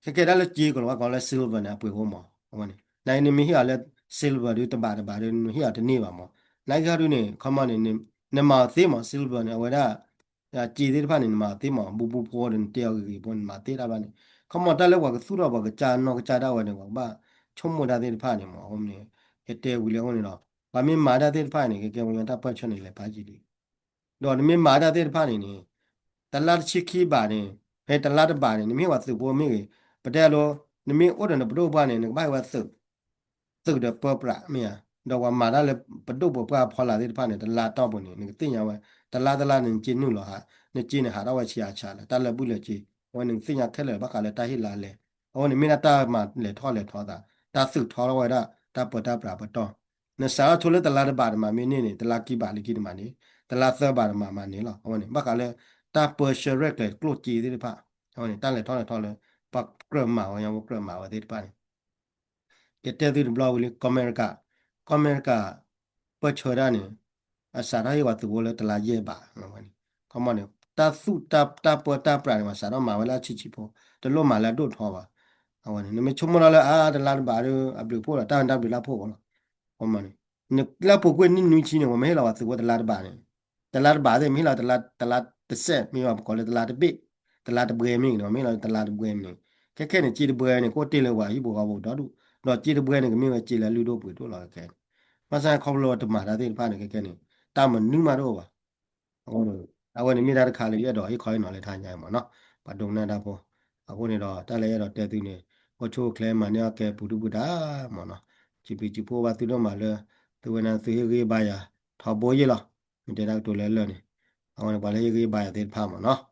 ခဲကဲဒၣ်လၢကၠ့ကီးလီၤ ပှၤကိးလၢ silver န့ၣ် အပှ့ၤအိၣ်မး အဝဲန့ၣ် နာ်က့နမ့ၢ်ဟ့ၣ်အီၤလၢ silver ဒီးတဘးတဘးဒီး နဟ့ၣ်အီၤတန့ၢ်ဘၣ်မး, နာ်က့ဟီဒုန့ၣ် ခီမီန့ၣ် နမၤအီၤသ့မး silver န့ၣ် အဝဲဒၣ် ကၠ့သ့ၣ်တဖၣ်န့ၣ် နမၤအီၤသ့မး ဘူးဘူးဖိဒီး နတဲအီၤဂ့ၤဂ့ၤဖိ နမၤသ့တၢ်ဘၣ်န့ၣ် ခီမီတၢ်လၢပှၤကသူၣ်ထီၣ်ပှၤကစၢ်နီၢ်ကစၢ်ဒၣ်ဝဲန့ၣ် ပှၤကဘၣ်ဆိကမိၣ်တၢ်သ့ၣ်တဖၣ်န့ၣ်မး အဃိန့ၣ် ယတဲဝံၤလၢအဃိန့ၣ်ဒီး ပှၤမ့ၢ်မၤတၢ်သ့ၣ်တဖၣ်န့ၣ် ကကဲဝဲတၢ်ပၢၢ်ဆၢန့ၣ် လဲၤဖးယံာ်လံ ဒီးနမ့ၢ်မၤတၢ်သ့ၣ်တဖၣ်န့ၣ်န့ၣ် တလါတဆံခံဘးန့ၣ် ဖဲတလါတဘးန့ၣ် နမ့ၢ်ဟ့ၣ်ပှၤသုးဖိမ့ၢ်ဂ့ၤ ပတဲအလိ နမ့ၢ်အိၣ်ဒီးနပဒိၣ်ပှၢ်န့ၣ် နကဘၣ်ဟ့ၣ်ဝဲသုး သုးဒီးပၢပြးမ့ၢ်ဧါ, ဒီးပှၤမၤတၢ်လၢပဒိၣ်ပပှၢ်ဖီလာ်သ့ၣ်တဖၣ်န့ၣ် တလါတီၢ်ပူၤန့ၣ် နကသ့ၣ်ညါဝဲ တလါတလါန့ၣ် နကၠ့နုာ်လီၤဟး နကၠ့န့ၣ်ဟးထီၣ်ဝဲဆံးအါဆံးလၢ တၢ်လၢာ်ဘူၣ်လၢာ်စ့ အဝဲနကသ့ၣ်ညါခဲလၢာ်ဘၣ်ဃးလၢတၢ်ဟ့ၣ်လါလဲ အဝဲန့ၣ်မ့ၢ်ဒၣ်တၢ်မၤလဲၤထီၣ်လဲၤထီသး တၢ်သုးထီထီၣ်ဝဲဒၣ် တၢ်ပၢတၢ်ပြးပတီၢ် နစးထီၣ်ဆိလၢတလါတဘးတမၤမ့ၢ်န့ၢ်န့ၣ် တလါခံဘးလၢခံတမၤန့ၣ် တလါသၢဘးတမၤမၤန့ၢ်လီၤ အဝဲန့ၣ် ဘၣ်ဃးလၢ တၢ်ပၢဆှၢရဲၣ်ကျဲၤကျိၣ်စ့သ့ၣ်တဖၣ် အဝဲန့ၣ် တၢ်လဲၤထီၣ်လဲၤထီလၢ ပှၤကြၢးမၤဝဲ ညါဝဲကြၢးမၤဝဲသ့ၣ်တဖၣ်န့ၣ် ယတဲသုတဘျီဝံၤလံ ကီၢ်အမဲရကၤ ကီၢ်အမဲရကၤ ပၢၢ်ဆၢတၢ်န့ၣ် အစးထီၣ်ဟ့ၣ်ပှၤသုးဖိလၢတလါယဲၢ်ဘး ခီမီန့ၣ် တၢ်သူၣ်တၢ်ပၢတၢ်ပြးန့ၣ် မၤစးထီၣ်မၤဝဲလၢအဆံးဆံးဖိ တလိၣ်မၤလၢအဒိၣ်ထီဘၣ် အဝဲန့ၣ် နမ့ၢ်ဆိကမိၣ်ထီၣ်လၢအါတလါတဘးဒီး အဘျုးဖှိၣ်ဒီး တၢ်တၢ်ဘျုးလၢဖှိၣ်အီၤလီၤ ခီမီန့ၣ် လၢပူၤကွံာ်နံၣ်နွံဆံန့ၣ် ပှၤမ့ၢ်ဟ့ၣ်လီၤပှၤသုးဖိတလါတဘးန့ၣ် တလါတဘးသ့ၣ် မ့ၢ်ဟ့ၣ်လီၤတလါတစဲး မ့ၢ်ဘၣ်ပကိးလၢတလါတဘ့ၣ် တလါတဘှဲမ့ၢ်ဂ့ၤန့ၣ် မ့ၢ်ဟ့ၣ်လီၤတလါတဘှဲမ့ၢ်န့ၣ် ခဲခဲန့ၣ် ကၠ့တဘှဲန့ၣ် ကအိၣ်တ့ၢ်လၢပှၤဟံၣ်ဖိဃီဖိဒီဒူၣ် ဒီးကၠ့တဘှဲန့ၣ်ကမ့ၢ်ဝဲကၠ့လၢအလုၢ်ဒိၣ်ပှ့ၤဒိၣ်လီၤခဲခဲန့ၣ် ဘၣ်ဆၣ်ခီဖျိတမၤတၢ်သ့ၣ်တဖၣ်န့ၣ် ခဲခဲန့ၣ် တၢ်မနုၤမးတအိၣ်ဘၣ် အဃိန့ၣ် အဝဲန့ၣ်မ့ၢ်တၢ်တခါလၢယအဲၣ်ဒိးဟ့ၣ်ခီဟ့ၣ်နီၤလၢတဟါညါအံၤမ့ၢ်နီၤ ပှၤဒိကနၣ်တၢ်ဖိ အဃိန့ၣ်ဒီး တၢ်လၢယအဲၣ်ဒိးတဲသုန့ၣ် အိၣ်ဆူၣ်အိၣ်ချ့မၤန့ၢ်အီၣ်ကဲပူၤဒုၣ်ပူၤဒါမ့ၢ်နီၤ စံးဘျုးစံးဖှိၣ်ဘၣ်သုဒိၣ်မးလၢ သုဝဲန့ၣ်သုဟ့ၣ်ဂံၢ်ဘါယၤ ထီဘိယ့ၢ်လီၤ မ့ၢ်တဲတၢ်ကတိၤလၢလၢာ်န့ၣ် အဝဲန့ၣ် ပှၤလၢဟ့ၣ်ဂံၢ်ဘါယၤသ့ၣ်တဖၣ်မ့ၢ်နီၤ